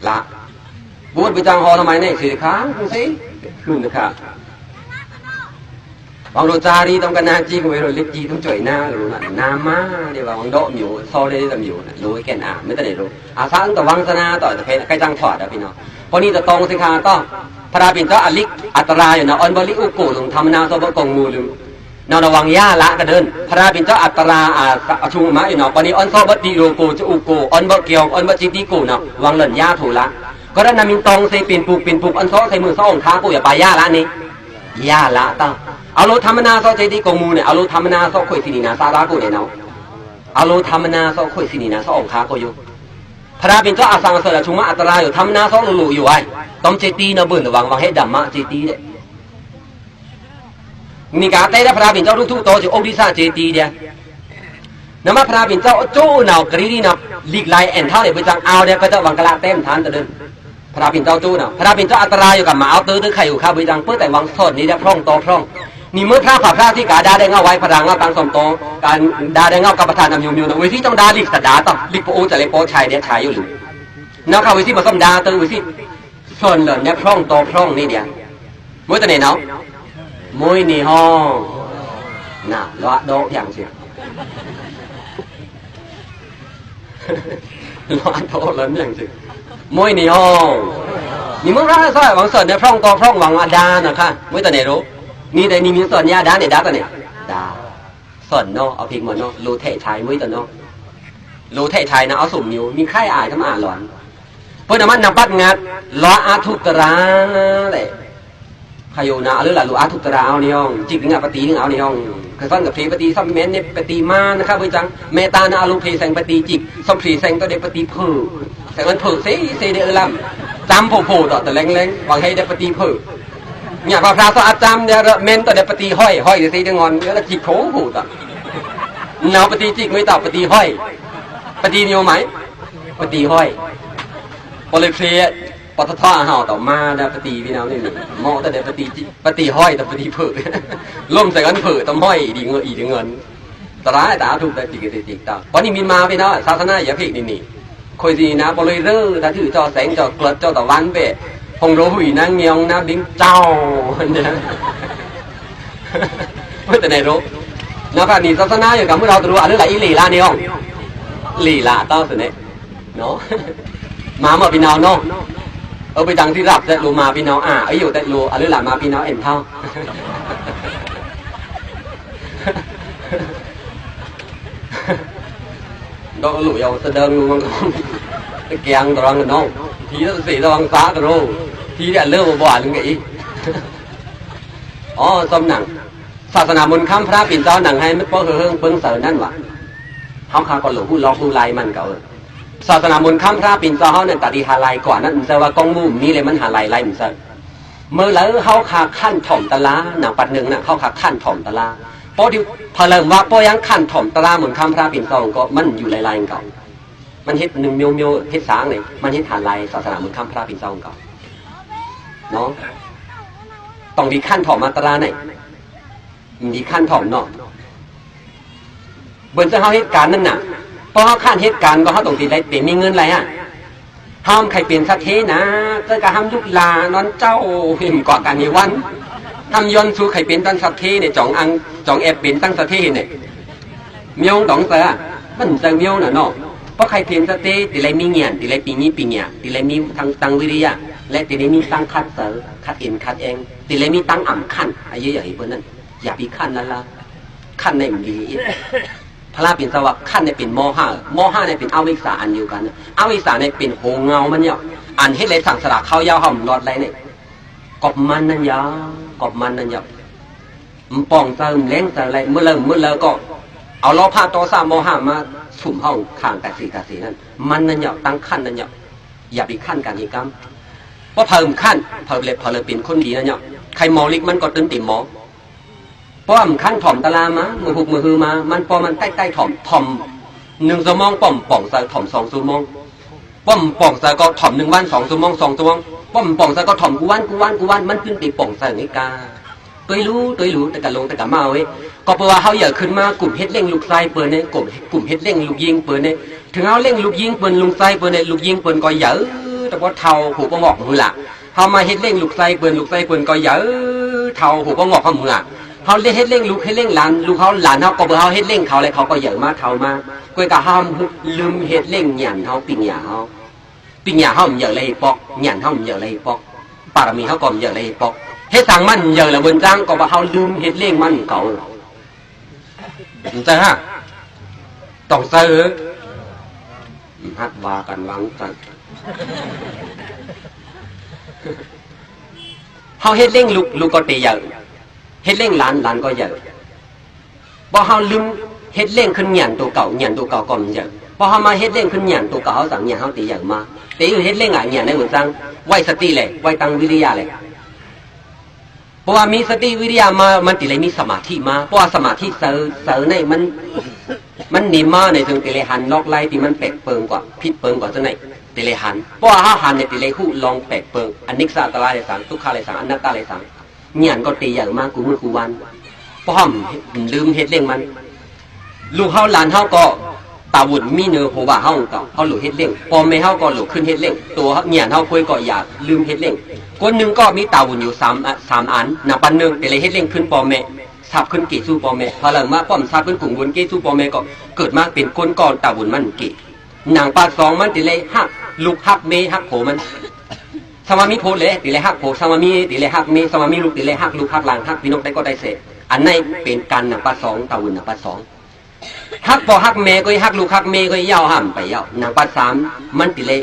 လ ဘွေ့ ဘွေ့စံဟော သမိုင်း နဲ့ စခါ စခါ ခုနခါ ဝင်ရိုးကြားရီး တမ်ကနာကြီး ဝင်ရိုးလစ်ကြီး တမ်ကြွယ်နာ လို့ နာမတွေပါ ဝင်တော့မျိုး စော်လေးတစ်မျိုး လိုကဲနာ မတနေလို့ အသင်တဝင်းစနာတော့ တစ်ဖက် ကကြံထွားတာ ပီနော် ဗော်နီတတောင်း စခါ တော့ ဖရာပင်ကျောင်း အလိတ် အတရာ ယနော် အွန်ဘလီ ဥကို လုံ ထမနာ သောဘကောင်းမူ လုံ နော် တဝင်း ယလကဒွန် ဖရာပင်ကျောင်း အတရာ အ အချုံမ ယနော် ဗော်နီ အွန်သောဘတီရိုကို စဥကို အွန်ဘကျောင်း အွန်ဘစတီကို နော် ဝင်းလွတ် ယထိုလ ကရနမင်းတောင်း စေ ပင်ပုက ပင်ပုက အွန်သော စေ မုန်သော အောင်ခါကို ယပါ ယလ နီ ယလ တော့ အလို ထမနာ သော စတီကောင်းမူ နဲ့ အလို ထမနာ သော ခွေစနီနာ စရာကို နဲ့ နော် အလို ထမနာ သော ခွေစနီနာ သော အောင်ခါကို ယို ဖရာပင်ကျောင်း အသင်အစွန် အချုံမ အတရာ ယို ထမနာ သော လိုလို ယို ဝိုင်း တမ်စတီ နော် ဘုံ တဝင်း ဝင်း ဟဲ ဓမ္မစတီ တဲ့ နီကတဲတဲ့ ဖရာပင်ကျောင်း ရုပ်ထုတော် စဥ် ဥဒိစ္စ စတီ တဲ့ နမ ဖရာပင်ကျောင်း အကျိုး နော် ကရီးရီး နော် လိကလိုင်း အဲန်ထောက် နဲ့ ဘွေ့စံ အောင် တဲ့ ကတဝင်း ကလတဲမ် ထန်တဒွန် ဖရာပင်ကျောင်း ကျိုး နော် ဖရာပင်ကျောင်း အတရာ ယို ကမ အောင် တဒွန် ခါ ယို ခါ ဘွေ့စံ ပၢတဲ ဝင်းသွန် နီ တဲ့ ဖြောင်းတော် ဖြောင်း နီ မွေးဖရာ ဖာဖရာ စခါ ဒါ တဲ့ ငါ ဝိုင်း ဖရာ ငါ တန်းသွမ်တော က ဒါ တဲ့ ငါ ကပ္ပဋ္ဌာန် အမျိုးမျိုး နော် ဝေစီ တောင်း ဒါ လိက သဒါ တော့ လိက ပအိုး စလဲ ပေါ် ချိုင် တဲ့ ချိုင် ယို လူ နော် ခါ ဝေစီ မသွမ် ဒါ တ ဝေစီ သွန်လွတ် နဲ့ ဖြောင်းတော် ဖြောင်း နီ ဒီး မွေးတနေ နော် မွေးနေဟော နာ လွတ်တော့ ပြန်စီ လွတ်တော့လွတ် ပြန်စီ မွေးနေဟော နီမွေးဖရာ သွန် ဝင်းသွန် နဲ့ ဖြောင်းတော် ဖြောင်း ဝင်း အဒါ နော် ခါ မွေးတနေ ရိုး နီ တဲ့ နီမင်းသွန် ယဒါ နဲ့ ဒါ တနေ ဒါ သွန် နော် အဖင်မ နော် လိုထဲ့ချိုင် မွေးတနော် လိုထဲ့ချိုင် နော် အသုမျိုး မီး ခိုက်အာ ကမ အလွန် ပၢနမ နံပါတ်ငါး လွတ်အထုပ်တရာ တဲ့ ခါယိုနာ အလိုလ လွတ်အထုပ်တရာ အောင် နီ အောင် จิต ငါ ပတိ ငါ အောင် နီ အောင် ကသွန်ကဖေ ပတိ သွန်မဲ နဲ့ ပတိ မ နော် ခါ ဘွေ့စံ မေတ္တာ နော် အလိုဖေ စံ ပတိ จิต သွန်ဖေ စံ တော့ တဲ့ ပတိ ဖေ စံ ငွေ ဖေ စေ စေ တဲ့ အလမ် စံ ဖေ ဖေ တော့ တလဲင်လဲင် ဝင်း ဟဲ တဲ့ ပတိ ဖေ ည ဖရာ သွန် အစံ တဲ့ မဲ တော့ တဲ့ ပတိ ဟွဲ ဟွဲ စေ တဲ့ ငွေ တဲ့ จิต ဖေ ဖေ တော့ နော် ပတိ จิต မွေး တော့ ပတိ ဟွဲ ပတိ မျိုးမိုင်း ပတိ ဟွဲ ပလေဖျေ ပတထအဟောက်တော့ မ တဲ့ ပတိ ပီနော် နီ မော့ တဲ့ ပတိ จิต ပတိ ဟွဲ တဲ့ ပတိ ဖေ လိုမ်း စံ ငွေ ဖေ တမွဲ ဒီ ငွေ ဒီ ငွေ တရာ တ အထုပ် တဲ့ จิต ကတိ จิต တော့ ဗော်နီမီမွေး ပီနော် ဆာသနာ ယဖင် နီနီ ခွေစနီနာ ပလွေရ တ ထု ကျော် စံ ကျော် ကျတ် ကျော် တဝင်း ပဲ ဖုံႏရိုဝ်ႏဝီနငောင်းနဗိင်းတောင်း ဝေးတနယ်ရိုး နဖာနီသာသနာယကမုထောက်တရိုး အလုလာအီလေလာနေအောင် လေလာတော့စနေနော် မမပီနောင်နော် အပိတန်တိရပ်တဲ့လိုမပီနောင်အာအယိုတဲ့လိုအလုလာမပီနောင်အင်ထောင်း တော့လို့ရောက်သဒံငုံငုံတကံတော်ငနောင် ထီတဲ့စေတော်သာတရိုး ထီတဲ့လၢဘွားလငယ် อ๋อ สมนัง ศาสนามูลค่ำพระปิ่นเจ้าหนังให้มันป้อเฮืองเปิงเสานั่นวะ เฮาข้าก็หลงฮู้ล็อกฮู้ลายมันเก่าเออ ศาสนามูลค่ำพระปิ่นเจ้าเฮาเนี่ยตาดีหาลายกว่านั้น มันจะว่าก้องมู่มีเลยมันหาลายลายมันจะ เมื่อแล้วเฮาข้าขั้นถ่อมตะลา หนังปัดหนึ่งน่ะ เฮาข้าขั้นถ่อมตะลา ป้อที่พะเลิมว่าป้อยังขั้นถ่อมตะลามูลค่ำพระปิ่นเจ้าก็มันอยู่ลายลายเก่า มันเฮ็ดหนึ่งเมียวเมียวเฮ็ดสางเลย มันเฮ็ดหาลายศาสนามูลค่ำพระปิ่นเจ้าเก่า เนาะ ต้องดีขั้นถ่อมมาตะลาไหน มันดีขั้นถ่อมเนาะ เบิ่นเจ้าเฮาเฮ็ดการนั่นน่ะ ป้อเฮาขั้นเฮ็ดการก็เฮาต้องดีได้เป๋นมีเงินไรอ่ะ ห้ามใครเป๋นสัตว์เทนะ เจ้าก็ห้ามลูกหลานนอนเจ้า เห็นก่อการในวัน ห้ามย้อนสู้ใครเป๋นตันสัตว์เทเนี่ย จ๋องอัง จ๋องแอบเป๋นตันสัตว์เทเนี่ย เมียวต๋องเจ้า มันเจ้าเมียวน่ะเนาะ ป้อใครเป๋นสัตว์เท ติเลยมีเงี่ยน ติเลยปีนี้ปีเงี่ย ติเลยมีทั้งตังวิริยะ และติเลยมีตังคัดเสอ คัดเอ็นคัดแอง ติเลยมีตังอ่ำขั้น อายุใหญ่เปิ้นนั่น อย่าไปขั้นนั้นละ ขั้นในมันดีอิด พระปิ่นเจ้าว่าขั้นในเป็นโมหะ โมหะในเป็นอวิชชาอันเดียวกัน อวิชชาในเป็นโหงเงามันเนี่ย อันเฮ็ดเลยสั่งสละเข้ายาวห่อมรอดไรเนี่ย กอบมันนั่นยาว กอบมันนั่นยาว มันป่องเจิมแรงเจิมไร เมื่อเริ่มเมื่อแล้วก็ เอาโลภะโทสะโมหะมาสุมเฮาข้างกะสีกะสีนั่น มันนั่นยาว ตั้งขั้นนั่นยาว อย่าไปขั้นกันอีกกำ ป้อเผามันขั้น เผาเลยเผาเลยเป็นคนดีนั่นยาว ใครหมอลิกมันก็ตื่นติหมอ ป้อมขั้นถ่อมตะลามา มือหุกมือฮือมา มันป้อมันใต้ใต้ถ่อม ถ่อมหนึ่งชั่วโมง ป้อมป่องเสาถ่อมสองชั่วโมง ป้อมป่องเสาก็ถ่อมหนึ่งวันสองชั่วโมง สองชั่วโมง ป้อมป่องเสาก็ถ่อมกู้วันกู้วันกู้วัน มันขึ้นไปป่องเสาไงกา ตวยหลูตวยหลู แต่กะลงแต่กะมาเว้ย ก็เปิ้นว่าเฮาใหญ่ขึ้นมา กุ่มเฮ็ดเล่งลูกชายเปิ้นเนี่ย กุ่ม กุ่มเฮ็ดเล่งลูกยิงเปิ้นเนี่ย ถึงเฮาเล่งลูกยิงเปิ้น ลูกชายเปิ้นเนี่ย ลูกยิงเปิ้นก็ใหญ่ แต่พอเฒ่าหูบ่งอกหือละ เฮามาเฮ็ดเล่งลูกไส้เปิ้น ลูกไส้เปิ้นก็ใหญ่เฒ่าหัวบ่งอกเฮาเมื่อ เฮาเฮ็ดเล่งลูกเฮ็ดเล่งหลาน ลูกเฮาหลานเฮาก็เปิ้นเฮาเฮ็ดเล่งเขาแล้วเขาก็ใหญ่มาเฒ่ามา ก้วยกะเฮาลืมเฮ็ดเล่งหยันเฮา ปิญญาเฮา ปิญญาเฮามันใหญ่เลยปอก หยันเฮามันใหญ่เลยปอก บารมีเฮาก็มันใหญ่เลยปอก เฮ็ดสังมันใหญ่ละเปิ้นจังก็ว่าเฮาลืมเฮ็ดเล่งมันเก่า มันใช่ฮะ ต้องใช่เออ หัดว่ากันวางจัน เฮาเฮ็ดเล่งลูก ลูกก็เต๋ใหญ่ เฮ็ดเล่งหลาน หลานก็ใหญ่ ป้อเฮาลืมเฮ็ดเล่งขึ้นหยันตั๋วเก่า หยันตั๋วเก่าก็มันใหญ่ ป้อเฮามาเฮ็ดเล่งขึ้นหยันตั๋วเก่า เฮาสังหยันเฮาเต๋ใหญ่มา เต๋อยู่เฮ็ดเล่งอ่ะ หยันในเปิ้นจัง ไหว้สติแหละ ไหว้ตังวิริยะแหละ เพราะว่ามีสติวิริยะมา มันติเลยมีสมาธิมา เพราะว่าสมาธิเสริม เสริมในมัน มันหนีมาในเชิงติเลยหันนอกไล่ที่มันแปลกเปิงกว่า ผิดเปิงกว่าเจ้าไหน ติเลยหัน เพราะว่าเฮาหันเนี่ยติเลยฮู้ลองแปลกเปิง อนิจจาตะลาเลยสัง ทุกขาเลยสัง อนัตตาเลยสัง หยันก็ติใหญ่มากู้มื้อกู้วัน เพราะเฮาลืมเฮ็ดเล่งมัน ลูกเฮาหลานเฮาก็ต๋าวุ่นมีเนอหัวบ่าเฮาก็ เฮาหลู่เฮ็ดเล่ง ป้อแม่เฮาก็หลู่ขึ้นเฮ็ดเล่ง ตั๋วหยันเฮาก้วยก็อย่าลืมเฮ็ดเล่ง คนหนึ่งก็มีต๋าวุ่นอยู่สาม อ่ะ สามอัน หนังปันหนึ่ง ติเลยเฮ็ดเล่งขึ้นป้อแม่ สับขึ้นเก๋สู้ป้อแม่ พอหลังมาป้อมสับขึ้นกุ่งวนเก๋สู้ป้อแม่ก็ เกิดมาเป๋นคนก็ต๋าวุ่นมันเก๋ หนังปันสองมันติเลยฮัก ลูกฮักเมย์ฮักผัวมัน สมามีผัวเลยติเลยฮักผัว สมามีติเลยฮักเมย์ สมามีลูกติเลยฮักลูกฮักหลานฮักปี้น้องได้ก็ได้เสร็จ อันไหนเป๋นการหนังปันสอง ต๋าวุ่นหนังปันสอง ฮักป้อฮักแม่ก็ฮักลูกฮักเมย์ก็เย้าห้ามไปเย้า หนังปันสาม มันติเลย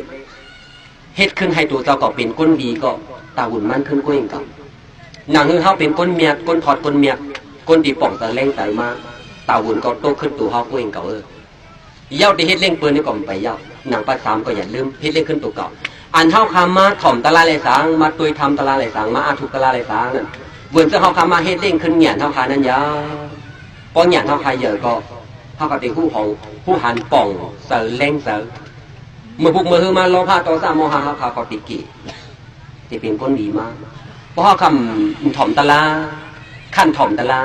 เฮ็ดขึ้นหื้อตั๋วเจ้าก็เป๋นคนดีก็ ต๋าวุ่นมันขึ้นก้วยเก่า หนังหื้อเฮาเป๋นคนเมียด คนถอดคนเมียด คนตี้ป้องเสริมแรงใสมา ต๋าวุ่นก็โตขึ้นตั๋วเฮาก้วยเก่าเออ เย้าตี้เฮ็ดเล่งเปิ้นนี่ก็ไปเย้า หนังปันสามก็อย่าลืม เฮ็ดเล่งขึ้นตั๋วเก่า อันเฮาข้ามาถ่อมตะลาเลยสัง มาตวยธรรมตะลาเลยสัง มาอาทุกตะลาเลยสังนั่น เปิ้นเจ้าเฮาข้ามาเฮ็ดเล่งขึ้นหยันเฮาข้านั่นยาว ป้อหยันเฮาข้าใหญ่ก็ เฮาก็ติฮู้ของ ฮู้หันป้องเสริมแรงใส เมื่อพุกเมื่อฮื้อมาโลภะโทสะโมหะเฮาข้าก็ติเก๋ ติเป๋นคนดีมา ป้อเฮาข้าถ่อมตะลา ขั้นถ่อมตะลา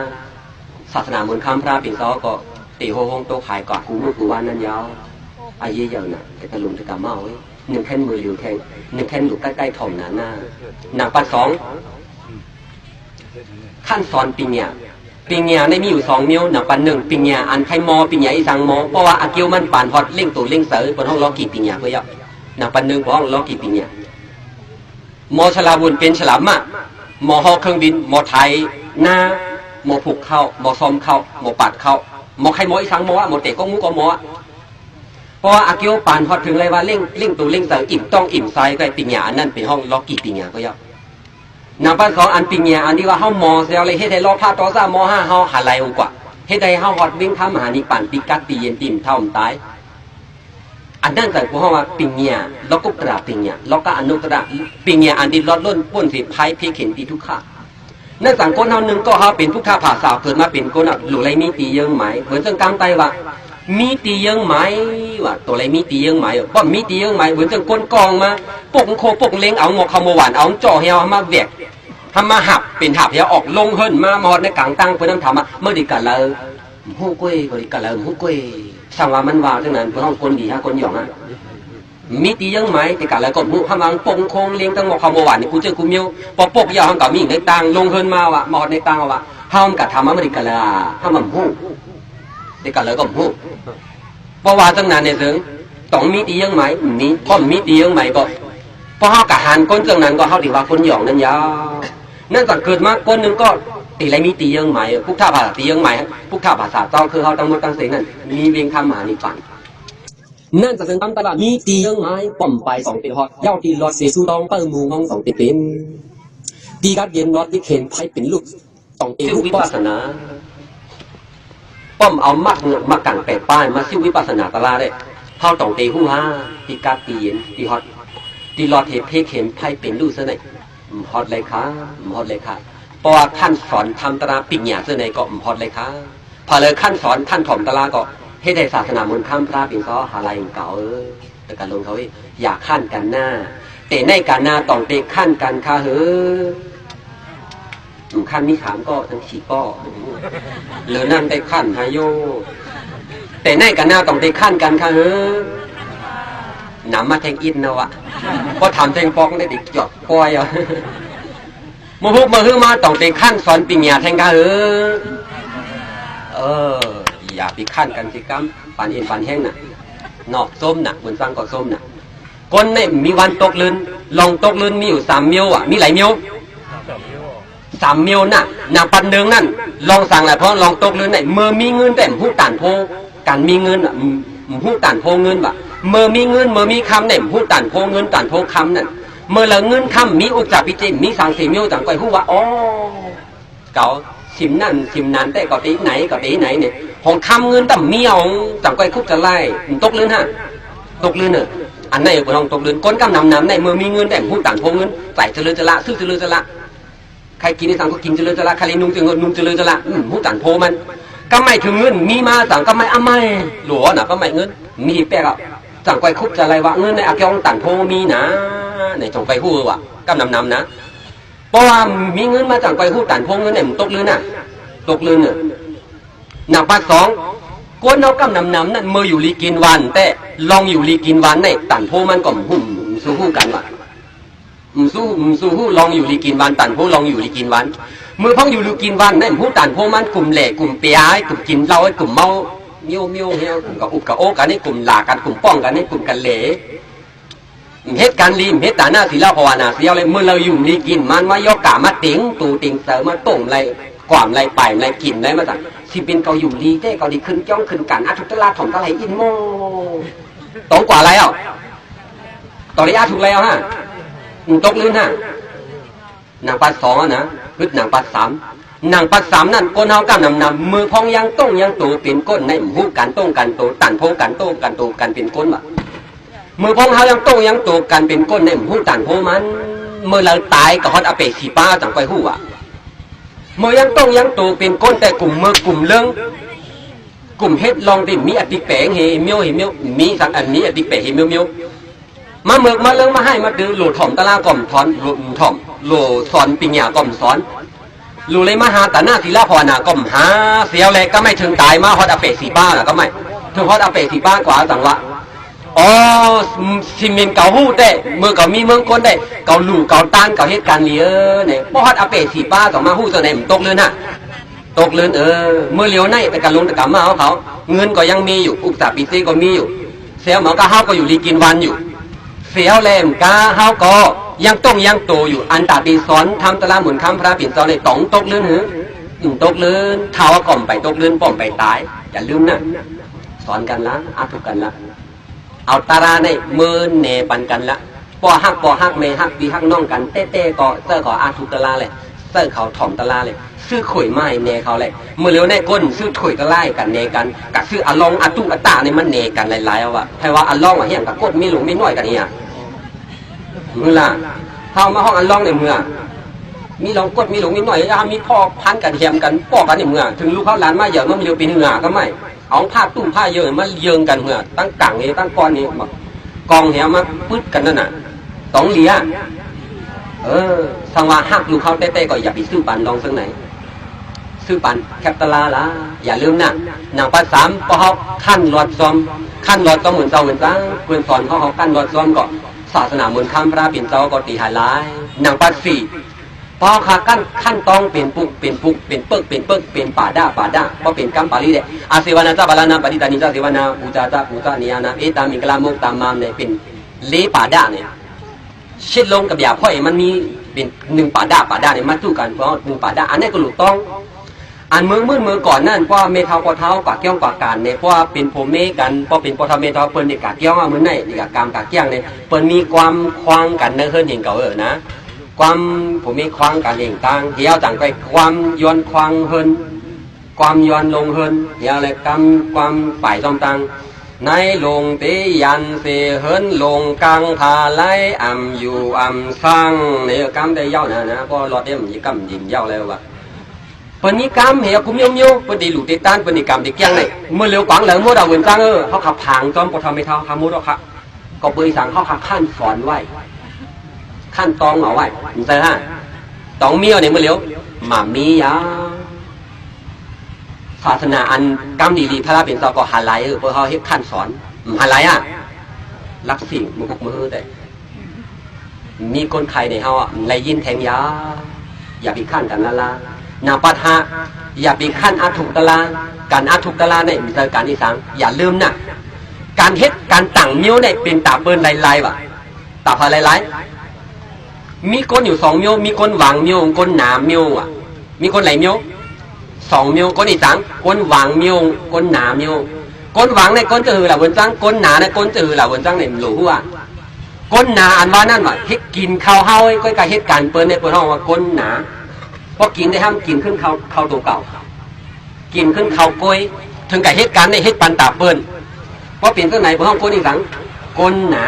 ศาสนามูลค่ำพระปิ่นเจ้าก็ ติโฮโฮงโตขายกว่ากู้มื้อกู้วันนั่นยาว อายุเยอะน่ะ แต่ตะลุงแต่กะเมาเว้ย နင်ခင်းမွိုးလျူထဲင် နင်ခင်းလူႏကိုက်ကိုက်ထွမ်နၤနၤ။ နံပါတ်သွင် ขั้นสอนပိญญา ပိญญา နဲ့ มีอยู่สองမျိုး။ နံပါတ်หนึ่ง ပိญญา อันใครမော် ပိญญา อีสังမော် เพราะว่าอายุมันปานฮอดเล่งตัวเล่งเสา เปิ้นฮ้องโลกีปิญญา ก็ยาว นำปันหนึ่ง เปิ้นฮ้องโลกีปิญญา မော်สละบุญ เป็นสละมะ မော်ฮอเครื่องบิน မော်ไถนา မော်ผูกข้าว မော်ซ้อมข้าว မော်ปาดข้าว မော်ใครမော် อีสังမော် မော်เตะก๊อกหมูก็မော် เพราะว่าอายุปานฮอดเถิงเลยว่าเล่ง เล่งตัวเล่งเสา อิ่มต้องอิ่มใส ก็ไอ้ปิญญาอันนั้นเปิ้นฮ้องโลกีปิญญา ก็ยาว นำปันสอง อันปิญญา อันตี้ว่าเฮาမော်เสียเลย เฮ็ดให้โลภะโทสะโมหะเฮาหายไหลออกกว่า เฮ็ดให้เฮาฮอดเว้งคำมหานิพพาน ตี้กั๊กตี้เย็น ตี้บ่เฒ่าบ่ต๋าย อันนั้นจั่งเปิ้นฮ้องว่าปิญญา โลกุตตรปิญญา โลกานุตตรปิญญา อันตี้ลอดล้นป๊นเสพภัยเพเข็ญตี้ทุกข์ นั่นจั่งคนเฮานึ่งก็เฮาเป๋นพุทธะผาสา เกิดมาเป๋นคนน่ะ หลู่ไหลมีตี้เยิ้งหมาย เหมือนเซิ่งกำใต้ว่า มีตี้เยิ้งหมาย ว่าตั๋วไหลมีตี้เยิ้งหมาย เออ บ่มีตี้เยิ้งหมาย เหมือนเซิ่งคนก่องมา ปกโคปกเล้ง เอาหม้อข้าวหม้อหว่าน เอาจ่อเหี่ยวมาแหวก ทำมาหับ เป๋นหับเหี่ยวออก ลงเฮิ่นมา มาฮอดในก๋างตัง เปิ้นนำถามว่า เมื่อดีกะเหลอ บ่ฮู้ก้วย บ่ดีกะเหลอ บ่ฮู้ก้วย สั่งว่ามันว่าจั่งนั้น เปิ้นฮ้องคนดีฮะ คนหย่องฮะ มีตี้เยิ้งหมาย ตี้กะเหลอก็บ่ฮู้ หาว่าปกโคเล้งตั้งหม้อข้าวหม้อหว่านนี่ กู้เจ้ากู้เมียว ปอปกยาวหันก็มีในตัง ลงเฮิ่นมาว่า มาฮอดในตังว่า เฮามันกะถามว่ามันดีกะเหลอ เฮามันบ่ฮู้ ตี้กะเหลอก็บ่ฮู้ บ่ว่าจั่งนั้นเนี่ยเถิง ต้องมีตี้เยิ้งหมาย มี ก็มีตี้เยิ้งหมายก็ พอเฮากะหันคนจั่งนั้นก็ เฮาตี้ว่าคนหย่องนั้นยาว นั่นจั่งเกิดมาคนนึ่งก็ ตี้ไหลมีตี้เยิ้งหมาย พุทธะผาสาตี้เยิ้งหมาย พุทธะผาสาเจ้าคือเฮาตังหมดตังเสนนั่น มีเว้งคำมหานิพพาน นั่นจั่งเถิงกำใต้ว่า มีตี้เยิ้งหมาย ป้อมไปสองเป๋นฮอด เย้าตี้ลอดเสสู่ต้อง เปิ้งหมู่งองสองเป๋นเป๋น ตี้กั๊กเย็นลอดตี้เข็ญภัยเป๋นลูก ต้องเตะฮู้วิปัสสนา ป้อมเอามัก มักกั๋งแปดประก๋านมาซิ้ววิปัสสนาตะลาได้ เฮาต้องเตะฮู้ฮะ ตี้กั๊กตี้เย็น ตี้ฮอด ตี้ลอดเหตุเพเข็ญภัยเป๋นลูกเสื้อใน บ่ฮอดเลยค่ะ บ่ฮอดเลยค่ะ เพราะว่าขั้นสอนธรรมตะลาปิญญาเสื้อในก็บ่ฮอดเลยค่ะ ผ่าเลยขั้นสอนท่านถ่อมตะลาก็ เฮ็ดให้ศาสนามูลค่ำพระเป๋นซ้อหาไหลเก่า เออ แต่กะลงเขา อย่าขั้นกันหน้า แต่ในกะหน้าต้องเตะขั้นกันค่ะเฮ้อ ขั้นนี้ถามก็ทั้งสี่ก็ เหลือนั่นได้ขั้นฮะโย แต่ในกะหน้าต้องได้ขั้นกันค่ะเฮ้อ หนำมาแทงอินนะวะ พอถามแทงปอกได้ติดจอบก้อยอ่ะ มาฮุบมาฮื้อมาต้องได้ขั้นสอนปิญญาแทงค่ะเฮ้อ เออ อย่าไปขั้นกันสิกำ ปานเอ็นปานแห้งน่ะ นอกส้มน่ะ บนฟังก็ส้มน่ะ คนเนี่ยมีวันตกลื่น ลองตกลื่นมีอยู่สามเมียวอ่ะ มีหลายเมียว สามเมียวน่ะ หน้าปันเนืองนั่น ลองสั่งแหละ เพราะลองตกลื่นเนี่ย เมื่อมีเงินแต่บ่ฮู้ตานโพ การมีเงินอ่ะ บ่ฮู้ตานโพเงินว่ะ เมื่อมีเงิน เมื่อมีคำเนี่ย บ่ฮู้ตานโพเงิน ตานโพคำนั่น เมื่อละเงินคำมีอุจจาปิเจ มีสังเสเมียวจั่งก้อยฮู้ว่า อ๋อ เก๋า สิมนั่น สิมนั้น แต่ก็ตีไหน ก็ตีไหนเนี่ย ของคำเงินต่ำมีเอา จั่งก้อยคุบจะไล่ ตกลื่นฮะ ตกลื่นเนอะ อันไหนก็ต้องตกลื่น คนกำหนำหนำใน เมื่อมีเงินแต่บ่ฮู้ตานโพเงิน ใส่เจริญจระ ซื้อเจริญจระ ใครกิ๋นในสังก็กิ๋นเจริญจระ ใครเลยนุ่งเจริญ นุ่งเจริญจระ อืม ฮู้ตานโพมัน กำไม่ถึงเงิน มีมาจั่งกำไม่ อ้ำไม่ หลัวน่ะ กำไม่เงิน มีแปลกอ่ะ จั่งก้อยคุบจะไล่ว่า เงินในอาเกียวตานโพมีนะ ในจั่งก้อยฮู้ว่ะ กำหนำหนำนะ เพราะว่ามีเงินมาจั่งก้อยฮู้ตานโพเงินเนี่ย มันตกลื่นน่ะ ตกลื่นเนอะ หน้าปัดสอง คนเฮากำหนำหนำนั่น เมื่ออยู่ลีกิ๋นหวาน แต่ลองอยู่ลีกิ๋นหวานใน ตานโพมันก็บ่ฮู้ บ่ฮู้กันว่ะ บ่ฮู้ บ่ฮู้ ลองอยู่ลีกิ๋นหวาน ตานโพลองอยู่ลีกิ๋นหวาน เมื่อพ้องอยู่ลีกิ๋นหวานใน บ่ฮู้ตานโพมัน กุ่มแหล่ กุ่มเปีย กุ่มกิ๋นเหล้า กุ่มเมา เมียวเมียวเหียว กุ่มกะอุบกะโอ้กันนี่ กุ่มหล่ากัน กุ่มป้องกันนี่ กุ่มกันเหล่ เฮ็ดการดี เฮ็ดตาหน้าศีลภาวนาเสียเลย เมื่อลาวอยู่ดีกิ๋นมันมา ย่อกามาเต็งตูเต็งเต๋อมา ต้มไล่ กว่ามไล่ ป่ายไล่ กิ๋นไล่มาจั่ง สิเป๋นเก่าอยู่ดีแต๊ เก่าดีขึ้นจ้องขึ้นกัน อาทุกตะลาถ่อมตะไลอินโม่ ต้องกว่าแล้ว ต่อได้อาทุกแล้วฮะ มันตกลื่นฮะ หนังปัดสองอะนะ ฮึดหนังปัดสาม หนังปัดสามนั่น คนเฮากำหนำหนำ เมื่อพ้องยังต้งยังโตเป๋นคนใน บ่ฮู้การต้งการโต ตานโพการต้งการโต การเป๋นคนว่ะ เมื่อพ้องเฮายังต้งยังโต การเป๋นคนใน บ่ฮู้ตานโพมัน เมื่อลาวต๋ายก็ฮอดอาเป๋สีฟ้า จั่งก้อยฮู้ว่ะ เมื่อยังต้งยังโตเป๋นคนแต่ กุ่มเมิกกุ่มเลิง กุ่มเฮ็ดลองตี้มีอติเป๋งเฮเมียวเฮเมียว มีสังอันมีอติเป๋งเฮเมียวเมียว มาเมิกมาเลิงมาไห้มาตื้อ หลู่ถ่อมตะลาก็บ่ถ่อม หลู่บ่ถ่อม หลู่สอนปิญญาก็บ่สอน หลู่เลยมาหาตาหน้าศีลภาวนาก็บ่หา เสียแล้วก็ไม่เถิงต๋ายมาฮอดอาเป๋สีฟ้าแล้วก็ไม่ เถิงฮอดอาเป๋สีฟ้ากว่าจั่งวะ အို သီမင်ကဝ်ဟူးတဲ့ မွိုကဝ်မီးမွိုကဝ်တဲ့ ကဝ်လူႏကဝ်တန် ကဝ်ဟ့တ်ကၢၼ်လီဧို နဲ့ ပောဟတ်အပဲ့သီပါ တောင်မႃးဟူးသော်နဲ့ မတုတ်လွိုၼ်းဟါ တုတ်လွိုၼ်း အို မွိုလဵဝ်နၢ် တကလုံတကမႃႉ ဟောက်ဟောက် ငိုၼ်းကိုยังมีอยู่ ဥစ္စာပစ္စည်းကိုมีอยู่ သဵဝ်းမွိုကဝ်ဟောက်ကို อยู่ดีกินดีอยู่ သဵဝ်းလႄႈ မွိုကဝ်ဟောက်ကို ยังต้องยังโตอยู่ อันต๋าไปสอนทำตะลาหมุนค้ำพระปิ่นเจ้าใน ต้องตกลื่นหือ อืม ตกลื่น ถ้าว่าก่อมไปตกลื่น ป้อมไปต๋าย อย่าลืมนะ สอนกันละ อาทุกกันละ เอาตะลาใน เมินแหน่ปันกันละ ป้อฮักป้อฮัก แม่ฮักปี้ฮักน้องกัน แต๊ๆ ก็ เจ้าก็อาทุกตะลาเลย เจ้าเขาถ่อมตะลาเลย ซื้อข่อยมาให้แหน่เขาเลย เมื่อเร็วในก้นซื้อถ้วยตะลาให้กันแหน่กัน ก็ซื้ออะลองอะตุ๊อะตะในมันแหน่กันหลายๆ เอาอะ ใครว่าอะลองอะเฮี้ยงกับกดมีหลวงมีน้อยกันเนี่ย เมื่อล่ะ เฮามาฮ้องอะลองในเมือง มีหลวงกดมีหลวงมีน้อย เฮามีพ่อพันกันแหมกันป้อกันในเมือง ถึงลูกเฮาหลานมาเยอะ มันมีเดียวเป็นเหงาก็ไม่ เอาผ้าตุ้มผ้าเยอะมาเยิงกันเมือง ตั้งกังนี่ ตั้งก้อนนี่ มากองแหมมาปึ๊ดกันนั่นน่ะ ต้องเหลีย เออ สังว่าฮักลูกเฮาแต๊ๆ ก็อย่าไปซื้อปันลองซึ่งไหน ซื้อปันแคปตะลาละ อย่าลืมนะ หนังปัดสาม ป้อเฮาขั้นหลอดซอม ขั้นหลอดซอมเหมือนเจ้าเหมือนจัง เปิ้นสอนเฮา เฮาขั้นหลอดซอมก็ ศาสนาหมุนค้ำพระปิ่นเจ้าก็ตีหายหลาย หนังปัดสี่ ป้อเฮาขาขั้น ขั้นต้องเป็นปุก เป็นปุก เป็นเปิ๊ก เป็นเปิ๊ก เป็นป๋าด้า ป๋าด้า ป้อเป็นกำปาลีแหละ อาเสวนาจะบาลานา ปฏิตานิจะเสวนา ปูจาจะปูจานิยานา เอตามิงกลามุกตามมามเนี่ย เป็นเลป๋าด้าเนี่ย เช็ดลงกับหยาบค่อยมันมีเป็นหนึ่งป๋าด้า ป๋าด้าเนี่ย มาสู้กัน เพราะหนึ่งป๋าด้า อันนี้ก็ถูกต้อง อันเมืองมืดเมืองก่อนนั่น เพราะว่าแม่เฒ่าพ่อเฒ่ากว่าเกี้ยงกว่ากันเนี่ย เพราะว่าเป็นผัวเมียกัน เพราะเป็นพ่อเฒ่าแม่เฒ่าเปิ้นเนี่ยกะเกี้ยงว่ามื้อไหนนี่กะกามกะเกี้ยงเนี่ย เปิ้นมีความคว้างกันในเฮือนเห็นเก่าเออนะ ความผัวเมียคว้างกันเองตัง เหี่ยวจังไปความย้อนคว้างเฮือน ความย้อนลงเฮือน เหี่ยวเลยกำความป่ายซ่อมตัง ในโลงเตยันเสเฮือนโลงกลางทาไลอ่ำอยู่อ่ำซัง เนี่ยกำได้เย้านะนะ เพราะรอดเนี่ยมันกำยินเย้าแล้ววะ เปิ้นมีกำเหี่ยวกุมเมียวๆ เปิ้นได้หลู่ได้ต้าน เปิ้นได้กำได้เกี้ยงเนี่ย เมื่อเหลียวกวางเหลียวมดเอาเหวินจังเออ เฮาขับผางจอมปทไม่เท่า เฮามดเอาค่ะ ก็เบยสังเฮาขับขั้นสอนไว้ ขั้นตองเอาไว้ มันเจอฮะ ตองเมียวเนี่ยเมื่อเหลียว หม่ามียา ศาสนาอันกำดีๆ พระเป็นเจ้าก็หาไหลเออ เปิ้นเฮาเฮ็ดขั้นสอน หาไหลอ่ะ รักสิ่งมือกุกมือแต่ มีคนไข้ในเฮาอะ ได้ยินแทงยา อย่าไปขั้นกันละละ หนังปัดห้า อย่าไปขั้นอาทุกตะลา การอาทุกตะลาเนี่ยมันเจอการอีสัง อย่าลืมนะ การเฮ็ดการตั้งเมียวเนี่ยเป็นต๋าเปิ้นหลายๆ ว่ะ ต๋าเผาหลายๆ มีคนอยู่สองเมียว มีคนหวังเมียว คนหนาเมียวอ่ะ มีคนไหนเมียว สองเมียว คนอีสัง คนหวังเมียว คนหนาเมียว คนหวังในคนจะหือละเหวินจัง คนหนาในคนจะหือละเหวินจังเนี่ยหลู่หัว คนหนาอันว่านั่นว่า เฮ็ดกินข้าวเฮาก็กะเฮ็ดการเปิ้นในเปิ้นฮ้องว่าคนหนา พอกินได้ห้ามกินขึ้นข้าวข้าวตัวเก่า กินขึ้นข้าวก้อย ถึงกะเฮ็ดการได้เฮ็ดปันต๋าเปิ้น พอเปลี่ยนตัวไหนเปิ้นฮ้องคนอีสัง คนหนา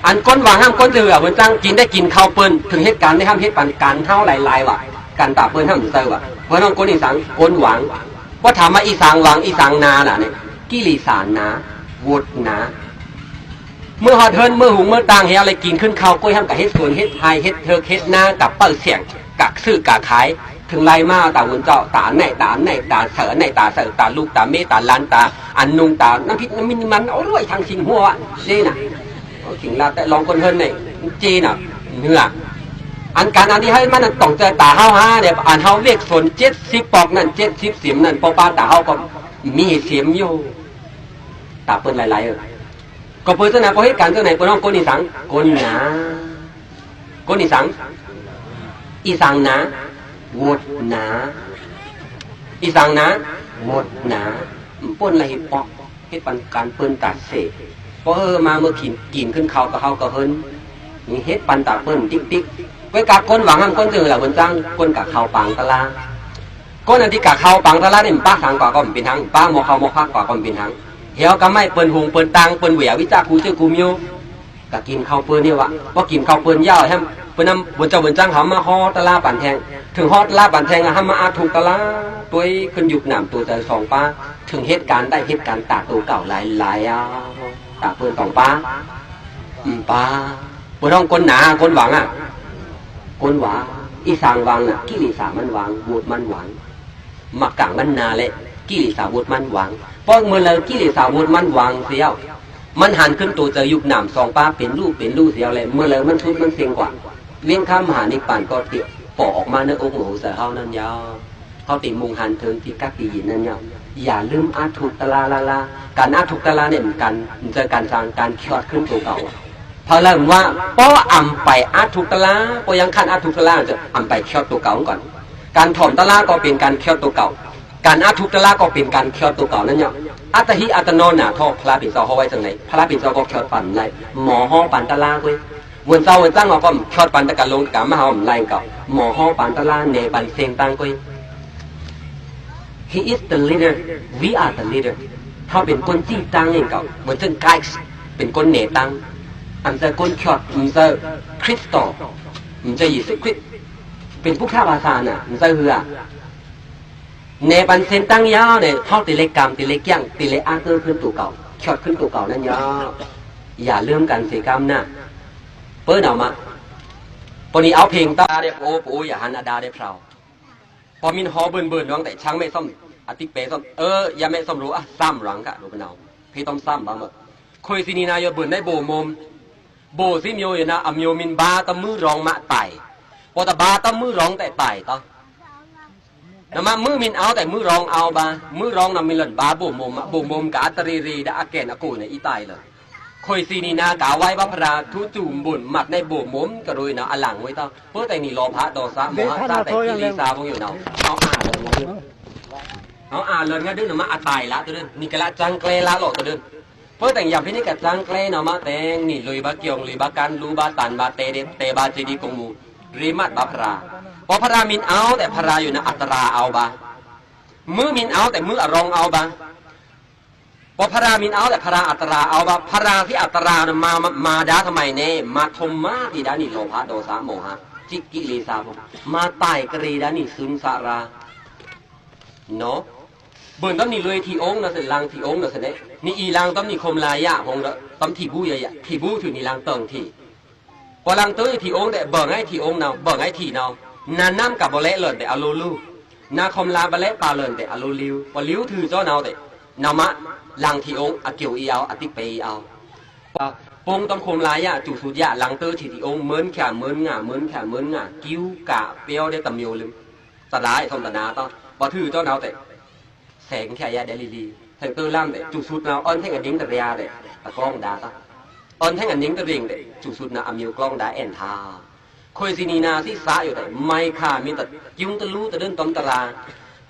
อันคนหวังห้ามคนจะหือละเหวินจัง กินได้กินข้าวเปิ้น ถึงเฮ็ดการได้ห้ามเฮ็ดปันการเฮาหลายๆ ว่ะ การต๋าเปิ้นห้ามเจอว่ะ เปิ้นฮ้องคนอีสัง คนหวัง พอถามว่าอีสังหวังอีสังหนาล่ะเนี่ย กิเลสาหนา โหวดหนา เมื่อฮอดเฮือนเมื่อหุงเมื่อตางเหี่ยวเลยกินขึ้นข้าวก้อยห้ามกะเฮ็ดสวนเฮ็ดไฮ่เฮ็ดเทิกเฮ็ดนากับเป้าเสี่ยงกับซื้อกับขาย ถึงไล่มาต๋าเหวินเจ้า ต๋าไหนต๋าไหนต๋าเสอไหนต๋าเสอต๋าลูกต๋าเมยต๋าหลานต๋าอันนุงต๋าน้ำพริกน้ำมันมันเอาด้วยทางสิงหัวเจน่ะ เอาสิงลาแต่ลองคนเฮือนเนี่ยเจน่ะ เนื้อ อันการอันที่ให้มันต้องเจอต๋าเฮาฮาเนี่ย อันเฮาเวียกสนเจ็ดสิบปอกนั่นเจ็ดสิบเสียมนั่น ปอปาต๋าเฮาก็มีเสียมอยู่ ต๋าเปิ้นหลายๆ เออ ก็เปิ้นเจ้าหนา พอเฮ็ดการเจ้าไหน เปิ้นฮ้องคนอีสัง คนหนา คนอีสัง อีสังหนา โหวดหนา อีสังหนา โหวดหนา เปิ้นละเฮ็ดปอก เฮ็ดปันการเปิ้นต๋าเสพ พอเออมาเมื่อกินกินขึ้นข้าวก็เฮาก็เฮิรน นี่เฮ็ดปันต๋าเปิ้นติ๊กๆ ก้อยกะคนหวังห้ามคนจะหือละเหวินจัง คนกะข้าวปางตะลา คนอันที่กะข้าวปางตะลาเนี่ย ป้าสังกว่าก็มันเป็นหัง ป้าหมอข้าวหมอพักกว่าก็มันเป็นหัง เหี่ยวกะไม่เปิ้นหุงเปิ้นตางเปิ้นเหวียวิจาคูเจ้าคูเมียว กะกินข้าวเปิ้นนี่วะ พอกินข้าวเปิ้นยาวแฮม เปิ้นนำเหวินเจ้าเหวินจังหามาฮ้อตะลาปันแทง ถึงฮ้อตะลาปันแทงอะหามาอาทุกตะลา ตวยขึ้นยุคน้ำตัวเจอสองป้า ถึงเฮ็ดการได้เฮ็ดการต๋าตัวเก่าหลายๆ อ่ะ ต๋าเปิ้นสองป้า อืม ป้า เปิ้นฮ้องคนหนา คนหวังอ่ะ คนหวัง อีสังหวังน่ะ กิเลสามันหวัง โหวดมันหวัง มากังมันหนาแหละ กิเลสาโหวดมันหวัง พอเมื่อไหร่กิเลสาโหวดมันหวังเสีย မန်ဟန်ႏတိုꩻ စၢယုပ်နမ်သွင်ပါး ပင်လူးပင်လူးသေလဲ မွို့လယ်မန်သုတ်းမန်သင်ꩻကွာ ဝိင်ႏခမ်းမဟာနိဗ္ဗာန်ကို တေပော့ꩻအွက်မꩻ နအိုးငိုꩻစၢဟဝ်းနန်ယဝ်ꩻ။ ဟောက်တီးမုင်ဟန်ထိုင်တီးကပ်တီးယဉ်နန်ယဝ်ꩻ။ ယွပ်ꩻလွမ်အထုပ်တြးလါလါ။ การအထုပ်တြးနဲ့ မစဲးการဆင်ꩻ การဖြတ်ႏတိုꩻ တိုꩻ เก่า ဖဲလမ်းဝါ ပော့ꩻအံႏပိုင်အထုပ်တြး ပော့ꩻယင်းခန့်အထုပ်တြး အံႏပိုင်ဖြတ်ႏတိုꩻ เก่า ก่อน။ การถ่อมตราก็เป็นการเคลื่อนตัวเก่า การอทุปตราก็เป็นการเคลื่อนตัวเก่า နန်ယဝ်ꩻ။ อัตถิอัตโนนาโถ พระผู้เป็นเจ้า ဟောဝဲစံးနုဲင် พระผู้เป็นเจ้าก็เคลื่อนตัวเก่า မွန်ဟောပန်တြးကို ဝင်သောဝင်သော ငေါ်ကီု ဖြတ်ႏပန်တကလုံး တကမဟောမ်လဲင်ကို မွန်ဟောပန်တြး နေပန်သင်တန်းကို He is the leader, we are the leader. เขาเป็นคนชี้ตางเองเขา เหมือนเช่นไกด์ เป็นคนแนะตาง อันเจ้าคนဖြတ်ႏ อันเจ้าคริสต์ อันเจ้าเยซูคริสต์ เป็นพุทธภาษาน่ะ อันเจ้าเฮือ နေပန်သင်တန်းယဝ်ꩻ နဲ့ ဟောက်တီးလဲကမ် တီးလဲကျင် တီးလဲအါကဵု ဖြတ်ႏတိုꩻ เก่า ဖြတ်ႏတိုꩻ เก่า နန်ယဝ်ꩻ။ ယွပ်ꩻလွမ်กันသေကမ်းန ပဵုနဝ်ꩻမး ပော့ꩻနီꩻအောက်เพลง တြးတဲ့ ပအိုဝ်း ပအိုဝ်းယဟန်အဒါတဲ့ဖြောင့် ပော့ꩻမီးဟောဘိုင်ဘိုင် နွောင်တဲ့ချောင်းမဲသွမ် အတိတ်ပဲသွမ် အယမဲသွမ်ရိုး အသမ်ရောင်က လိုပနဝ် ဖေးသွမ်သမ်ဗာႏမး ခွေးသီနီနာယိုဘိုင် ဗိုလ်မှူး ဗိုလ်သီးမျိုးယိုနာ အမျိုးမီးဗာႏတမူးရောင်မး တၢၢ် ပော့ꩻတဗာႏတမူးရောင်တဲ့ တၢၢ်တေါ နမ့ၢ်မုၢ်မီးအောက်တဲ့ မုၢ်ရောင်အောက်ဗာႏ မုၢ်ရောင်နမီးလၢနဗာႏဗိုလ်မှူးမး ဗိုလ်မှူးကအတရေရေဒါ အကဲနအကိုယ်နဲ့ အီးတၢ်လၢ ခွေးသီနီနာကဝိုင်းဗာႏဖြြႃး ထူးထူးဗိုလ်မှူးနဲ့ ဗိုလ်မှူးကရိုနဝ် အလင်ဝဲတၢ် ပော့ꩻတဲနံၤလောဘဒေါသမောဟ စတဲ့ကိလေသာ ဘုံယိုနဝ် နဝ်အာလန်ငါဒုနမ့ၢ်အတၢၢ်လးတဒု နံၤကလးစံကျဲလးလီၤတဒု ပော့ꩻတဲယွပ်ꩻဖဲန့ၣ်ကစံကျဲနမ့ၢ်တဲ နံၤလွေဗာႏကျီုံလွေဗာႏ ကန်းလူဗာႏ တန်ဗာႏ တဲဒဲတဲဗာႏ စေတီကုံမူ ရေမတ်ဗာႏဖြြႃး ပော့ꩻဖြြႃးမီးအောက်တဲ့ ဖြြႃးယိုနဝ် အတြးအောက်ဗာႏ မုၢ်မီးအောက်တဲ့ မုၢ်အရောင်အောက်ဗာႏ ပော့ꩻဖြြႃးမီးအောက်တဲ့ ဖြြႃးအတြးအောက်ဗာႏ ဖြြႃးသီးအတြးနမ့ၢ် မၤဒါသမိုင်းနဲ့ မၤထွမ်မးသီးဒါနံၤလောဘဒေါသမောဟ စတဲ့ကိလေသာဘုံ မၤတၢၢ်ကရေဒါနံၤသုန်းသရာ ဘိုင်သွမ်နံၤလွေထီးအိုင်နသ့ လင်ထီးအိုင်နသ့ နံၤအီလင်သွမ်နံၤ ခွမ်လါယဲ ဟိုင်သွမ်ထီးဘူယဲ ထီးဘူထုးနံၤလင်တင်ထီး ပော့ꩻလင်တုဲထီးအိုင်တဲ့ ဘိုင်ငါထီးအိုင်နဝ် ဘိုင်ငါထီးနဝ် နနမ်ကဗော်လဲလၢန်တဲ့ အလိုလူ နခွမ်လါဗလဲပါလၢန်တဲ့ အလိုလီ ပော့ꩻလီထုးကၠီနဝ်တဲ့ နမ့ၢ်လင်ထီးအိုင် အကိဝ်အီအဝ် အတိတ်ပဲအီအဝ် ပော့ꩻပူင်သွမ်ခွမ်လါယဲ စူးသုတ်ယဲ လင်တုဲထီးထီးအိုင် မုၼ်ချာ မုၼ်ငါ မုၼ်ချာ မုၼ်ငါ ကိဝ်ကးပျော်တဲ့ တမျိုးလုံး တြးအံၤသွမ်တြးတၢ် ပော့ꩻထုးကၠီနဝ်တဲ့ သဲင်ချာယဲဒဲလီလီ သဲင်တုဲလမ်းတဲ့ စူးသုတ်နဝ် အွၼ်ထဲအနံၤတရၣ်တဲ့ အကျီုံဒါတၢ် အွၼ်ထဲအနံၤတရၣ်တဲ့ စူးသုတ်နဝ် အမျိုးကျီုံဒါအဲၣ်ထါ ခွေးသီနီနာသီးသးယိုတဲ့ မၤခါမီးတ ကိုံတလူတဒုသွမ်တြး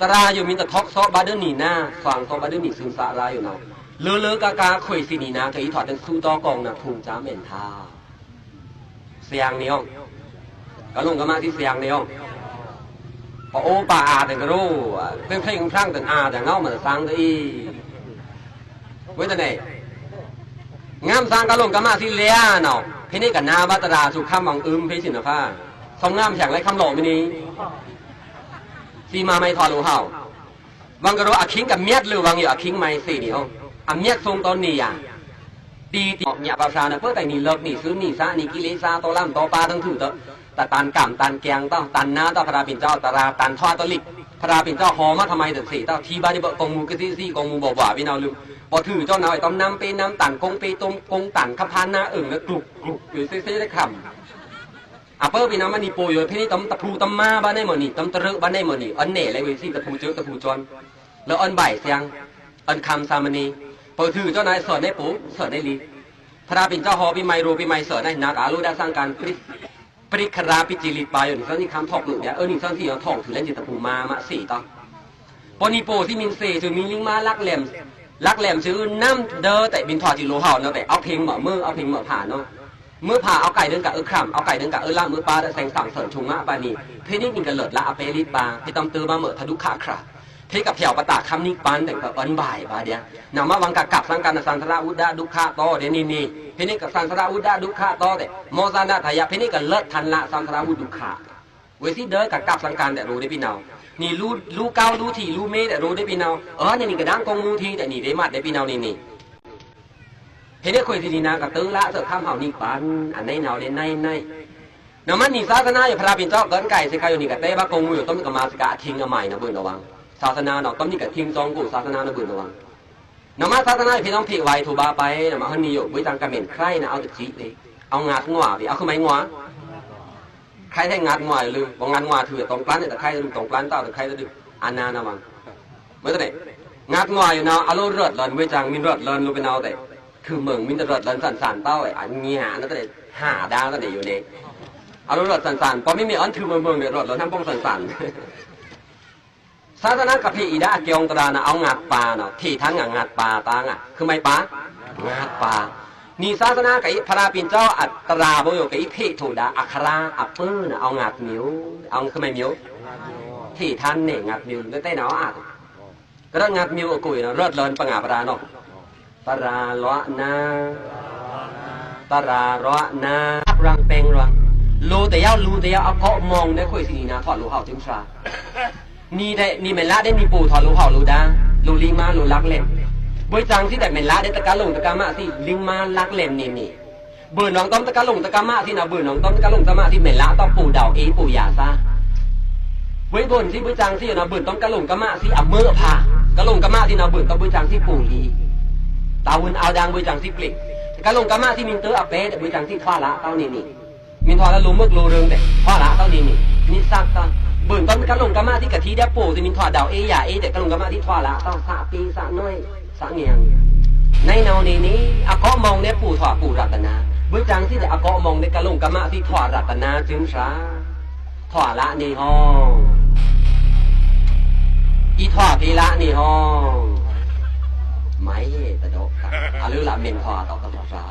တြးယိုမီးတ ထောက်သော ဗာႏဒုနံၤနၤ သွင်သော ဗာႏဒုနံၤသုန်းသရာယိုနဝ် လၢလၢကကခွေးသီနီနာ ထွဲအီထွးတၢ်သူးတီကုံနဝ် ဖုံစၢမ်အဲၣ်ထါ သဲင်နီၤ ကလုံကမးသီးသဲင်နီၤ ပအိုးပအာတဲ့ကရို သ့ၣ်ဖျိင်ဖျင်တန်အာတဲ့ ငေါမသးသင်တအံၤ ဝဲတန့ၣ် ငမ်းသင်ကလုံကမးသီးလဲနဝ် ဖဲန့ၣ်ကနါဗာႏတြး သုးခမ်းမွင်အုမ်ဖဲသီးနဖါ သွမ်ငမ်းဖြၣ်လဲခမ်းလီၤမီးန့ၣ် သီးမၤမၤထွဲလိုဟဝ် ဝံၤကရိုအခံကမျၢတ်ႈလၢဝံၤယို အခံမၤသ့န့ၣ် အမျၢတ်ႈသွမ်တီန့ၣ်ယါ တီတီညါပၢၢ်သၢန ပော့ꩻတဲနံၤလၢနံၤသုန်းနံၤသးနံၤကိလေသာ တီလမ်းတီပါတန်းထုးတၢ် တၢ်တန်ကၢမ်ႇတန်ကႅင်တၢ် တၢ်နာ်တၢ် ဖြြႃးပဵၼ်ၸဝ်ႈတြႃး တၢ်ထွဲတလိၵ်ႈ ဖြြႃးပဵၼ်ၸဝ်ႈဟောမး သမိုင်းတသ့ၣ်တၢ် ထီဘိုဘိုကုံမူကသ့သီး ကုံမူဘိဘိ ပီၢ်နဝ်လု ပော့ꩻထုးကၠီနဝ် အဲၣ်သွမ်နမ်ပေနမ် တၢ်ကုံပေတုံကုံ တၢ်ခပ်ဖးနါအုင်နကရုပ်ရုပ် ယိုသ့သ့တခမ်း အပၢၢ်ပီၢ်နဝ်မးနံၤပိာ်ယို ဖဲန့ၣ်သွမ်တဖူတမါဘၣ်နဲမီးနံၤ သွမ်တရၢၣ်ဘၣ်နဲမီးနံၤ အီၤနဲၣ်လဲဝဲသီးတဖူစၢၢ်တဖူစွၼ် လၢအီၤဘၣ်သႅင် အီၤခမ်းသၢမနံၤ ပော့ꩻထုးကၠီနဝ် သွၼ်နဲပိာ် သွၼ်နဲလီ ဖြြႃးပဵၼ်ၸဝ်ႈဟောပီမၢႆ ရူပီမၢႆ သွၼ်နဲ နကလုဒါသင်ကၢၼ် ပရိ ပရိက္ခရာ ပီၸေးလေးပါးယို နံၤသွင်သီးခမ်းထောက်လို့ဗျာ အီၤနံၤသွင်သီးအီၤထောက်ထုးလဲ နံၤတဖူမါမးသ့ၣ်တၢ် ပီၢ်နံၤပိာ်သီးမီးသ့ၣ် သုးမီးလံမါ လၢၵ်ႉလဲမ် လၢၵ်ႉလဲမ်သုးနမ်ဒၢတဲ ဘိန်းထွဲသီးလိာ်ဟဝ်နဝ်တဲ အီၣ်ဖျိင်မၢ်မုၢ် အီၣ်ဖျိင်မၢ်ဖးနီၤ မၢ်ဖး အီၣ်ကၢႆႇဒိုင်ကၢႆႇအၢၶရၢမ်ႇ အီၣ်ကၢႆႇဒိုင်ကၢႆႇအၢလၢ် မၢ်ပါဒၣ်သၢင်သၢင်ထုင်မးပၢ်နံၤ ဖဲန့ၣ်နံၤကလၢတ်ႈလႃႈ အပဲလံပါ် ဖဲတမ်းတၢ်ဘၣ်မၢ် ထဒုက္ခခရၢၣ် ဖဲကဖျော်ပတၢ်ခမ်းနိဗ္ဗာန် တဲပၢၢ်အီၤဘၣ်ဘၣ်ဒၣ် နမ့ၢ်ဝံၤကကပ်သင်ကၢၼ် သင်္ခါရဝုဒ္ဓဒုက္ခတေႃး ဒဲန့ၣ်န့ၣ် ဖဲန့ၣ်ကသင်္ခါရဝုဒ္ဓဒုက္ခတေႃးတဲ မောဇနထယ ဖဲန့ၣ်ကလၢတ်ႈထၢၼ်ႈလႃႈ သင်္ခါရဝုဒ္ဓဒုက္ခ ဝေသိဒၢကကပ်သင်ကၢၼ်တဲ့ ရိုးဒဲပီနောင် နံၤလူ လူကောင်း လူထီး လူမေးတဲ့ ရိုးဒဲပီနောင် အီၤန့ၣ်နံၤကဒါကုံမူထီးတဲ့ နံၤရေမတ်ဒဲပီနောင်နံၤန့ၣ် ဖဲန့ၣ်ခွေးသီးနံၤနၤကတၢၢ်လႃႈ အသၢၵ်ႈခမ်းဟဝ်နံၤပၢၼ် အနဲၣ်နဝ်ဒဲနဲၣ်နဲၣ် နမ့ၢ်နံၤသာသနာယို ဖြြႃးပဵၼ်ၸဝ်ႈ ကၢၼ်ကၢႆႇသေၶႃႈယို နံၤကတဲဘၣ်ကုံမူယို တမ်းနံၤကမၤသကိးအထံအမၢၢ်နဘိၼ်တဝၢင်း သာသနာနီၤ တမ်းနံၤကထံကၠွင်ၵူၺ်း သာသနာနဘိၼ်တဝၢင်း နမသသနာဖေႏလွောက်ဖေႏဝိုင်ထုဗာႏပာ် နမဟောနီယို ဗွေႏစံကမ့ၢ်ခြိုက်န အဝ်တစံးလေ အဝ်ငတ်ငွေ့ဗေႏ အခုမ့ၢ်ငွေ့ ခြိုက်ထဲငတ်ငွေ့ယိုလု ဗော်ငတ်ငွေ့ထု ဗော်ငတ်ငွေ့ထုအဲတုံးပျိုင်တခါယိုလု တုံးပျိုင်တဝ်တခါယိုလု အနါနဝ် မွဲတန့ၣ် ငတ်ငွေ့ယိုနဝ် အလိုရပ်လွဉ် ဗွေႏစံမီးရပ်လွဉ်လိုပနဝ်တဲ ခုမိူင်မီးရပ်လွဉ်သင်သင်တဝ်အဲ အညံ့နတန့ၣ် ဟဒါတန့ၣ်ယိုန့ၣ် အလိုရပ်သင်သင် ပော်မီးမီးအွဉ်ထုမိူင်မိူင်ဒီး ရပ်လွဉ်ဟံဗွေႏစံသင် သသနာကဖေႏအီဒါအကဲဝ်တရာန အဝ်ငတ်ပါန ထေႏထန်းကငတ်ပါတၢ်ငါ ခုမ့ၢ်ပါ ငတ်ပါ နံသသနာကအီး ဖရာပဉ်စဝ်အတရာဘိယို ကအီးဖေႏထုဒါ အခရာအပၢန အဝ်ငတ်မီး အဝ်ခုမ့ၢ်မီး ထေႏထန်းန့ၣ် ငတ်မီး နတဲနဝ်အါ ကရပ်ငတ်မီးအကိုင်န ရပ်လွဉ်ပငါပရာန တရာရွန တရာရွန ရပ်လွဉ်ပင်ရွဉ် လိုတယဝ်လူတယဝ် အကော့မောင်နဲခွေစံနံန ထွာလိုဟဝ်တုံးသြါ နံတဲ နံမဲလဒဲနံပိုထွာလိုဟဝ်လိုဒါ လိုလင်းမါလိုလကလဲမ် ဗွေႏစံသီးတဲ မဲလဒဲတကးလုံတကးမးသီး လင်းမါလကလဲမ်န့ၣ်န့ၣ် ဗိုလ်နောင် တမ်တကးလုံတကးမးသီးန ဗိုလ်နောင် တမ်တကးလုံတကးမးသီး မဲလဒဲတပိုဒဝ်အီပိုယသး ဗွေႏဗိုလ်သီး ဗွေႏစံသီးန ဗိုလ်တမ်ကးလုံကးမးသီး အမွဲအဖါ ကးလုံကးမးသီးန ဗိုလ်တမ် ဗွေႏစံသီးပိုလီ တဝ်အဝ်ဒင် ဗွေႏစံသီးပျိုက် တကးလုံကးမးသီး မီးတအပဲ ဗွေႏစံသီး ထွာလတဝ်န့ၣ်န့ၣ် မီးထွာလလိုမွဲကလိုရင်တဲ ထွာလတဝ်န့ၣ်န့ၣ် နံသကတ ဗိုလ်တမ်ကးလုံကးမးသီး ကထီဒဲပိုသီး မီးထွာဒဝ်အီယၤအီတဲ ကးလုံကးမးသီး ထွာလတဝ် သပိသနွဲ သငိုင် နဲနဝ်န့ၣ်န့ၣ် အကော့မောင်နဲပိုထွာပိုရပ်တနာ ဗွေႏစံသီးတဲ အကော့မောင်နဲကးလုံကးမးသီး ထွာရပ်တနာ တုံးသြါ ထွာလန့ၣ်ဟော အီထွာဖေႏလန့ၣ်ဟော မၤယဲတဒီး အလုလ မ့ၢ်ထွာတဝ်တသြါ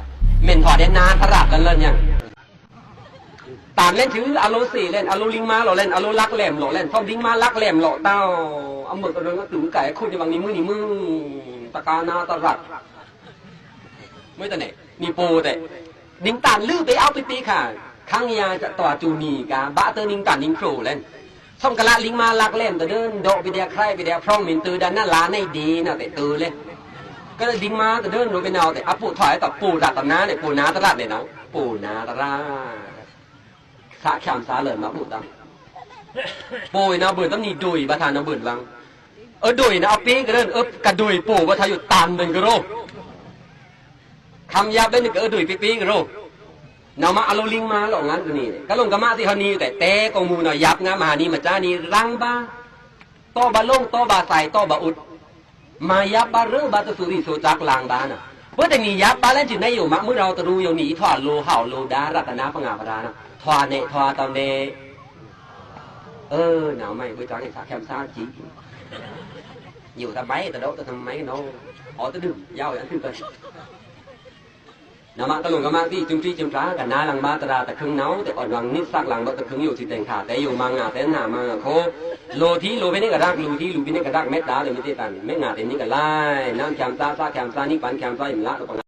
မ့ၢ်ထွာဒဲနါသရပ်လလညါ တန်လဲန်ထူ အလိုသေလဲန် အလိုလင်းမါလိုလဲန် အလိုလကလဲမ်လိုလဲန် သီးလင်းမါလကလဲမ်လိုတဝ် အမွဲကရင်းအတုကဲခုနံဝ်နံမွဲနံမွဲ တကးနါသရပ် မွဲတန့ၣ် နံပိုတဲ နံတန်လိုပေအဝ်ပေပေခါ ခန်းရာတွာတူနီက ဘၣ်တနံတန်နံဖြိုလဲန် သီးကလလင်းမါလကလဲမ်တဒိုး ဒီးပေဒဲခရဲပေဒဲဖြောင်းမီးတဒိုး နလါနဲဒ့နတဲတဒိုးလဲ ကလလင်းမါတဒိုး လိုပေနဝ်တဲ အပိုထွာတပိုရပ်တနာန့ၣ် ပိုနါသရပ်န့ၣ်နဝ် ပိုနါသရပ် သးချံသးလၢနပိုတံ ပိုနဝ်ဗိုလ်တမ်နံဒွိုက်ဘၣ်ထၢနဝ်ဗိုလ်ဝင်း အဒွိုက်နဝ်အပေကရၢၢ် အကဒွိုက်ပိုဘၣ်ထၢယိုတန်ဒိုင်ကရို ခမ်းယပ်ဘဲနကအဒွိုက်ပေပေကရို နဝ်မးအလိုလင်းမါလိုငါကနံ ကးလုံကးမးသီးဟောနံတဲ တဲကီုမူနဝ်ယပ်ငါမဟါနံမကါနံ ရင်းဘၣ် တီဘၣ်လီု တီဘၣ်သဲ တီဘၣ်အိုတ် မၤယပ်ဘၣ်ရၢဘၣ်တသူရီသိုကၠၢၢ်လင်ဘၣ်န ပတဲနံယပ်ဘၣ်လဲန်ထူနယိုမး မွဲရဝ်တရူယိုနံထွာလိုဟဝ်လိုဒါ ရပ်တနာပငါပရာန ထွာနဲထွာတဝ်နဲ အၢ နဝ်မး ဗွေႏစံသီး သးချံသးစံ ယိုတဘဲတဒီးတသမိုင်းနဝ် အိုတဒု ယဝ်ယံထုက နမကးလုံကးမးသီး တုံထီတုံဖျါ ကနါလင်ဘၣ်တရာတခုံနဝ်တဲ အိုနွောင်နံသကလင်ဘၣ်တခုံယို သီးတဲင်ခါတဲယိုမၤငါတဲနမၤငါခိ လိုထီလိုဖဲန့ၣ်ကရပ် လူထီလူဖဲန့ၣ်ကရပ် မ့ၢ်တၢ်ဒီးမ့ၢ်တတန် မ့ၢ်ငါတဲနံကလါ နဝ်ချံသး သးချံသး နံပၢၼ်ချံသး ယံလးတပငါ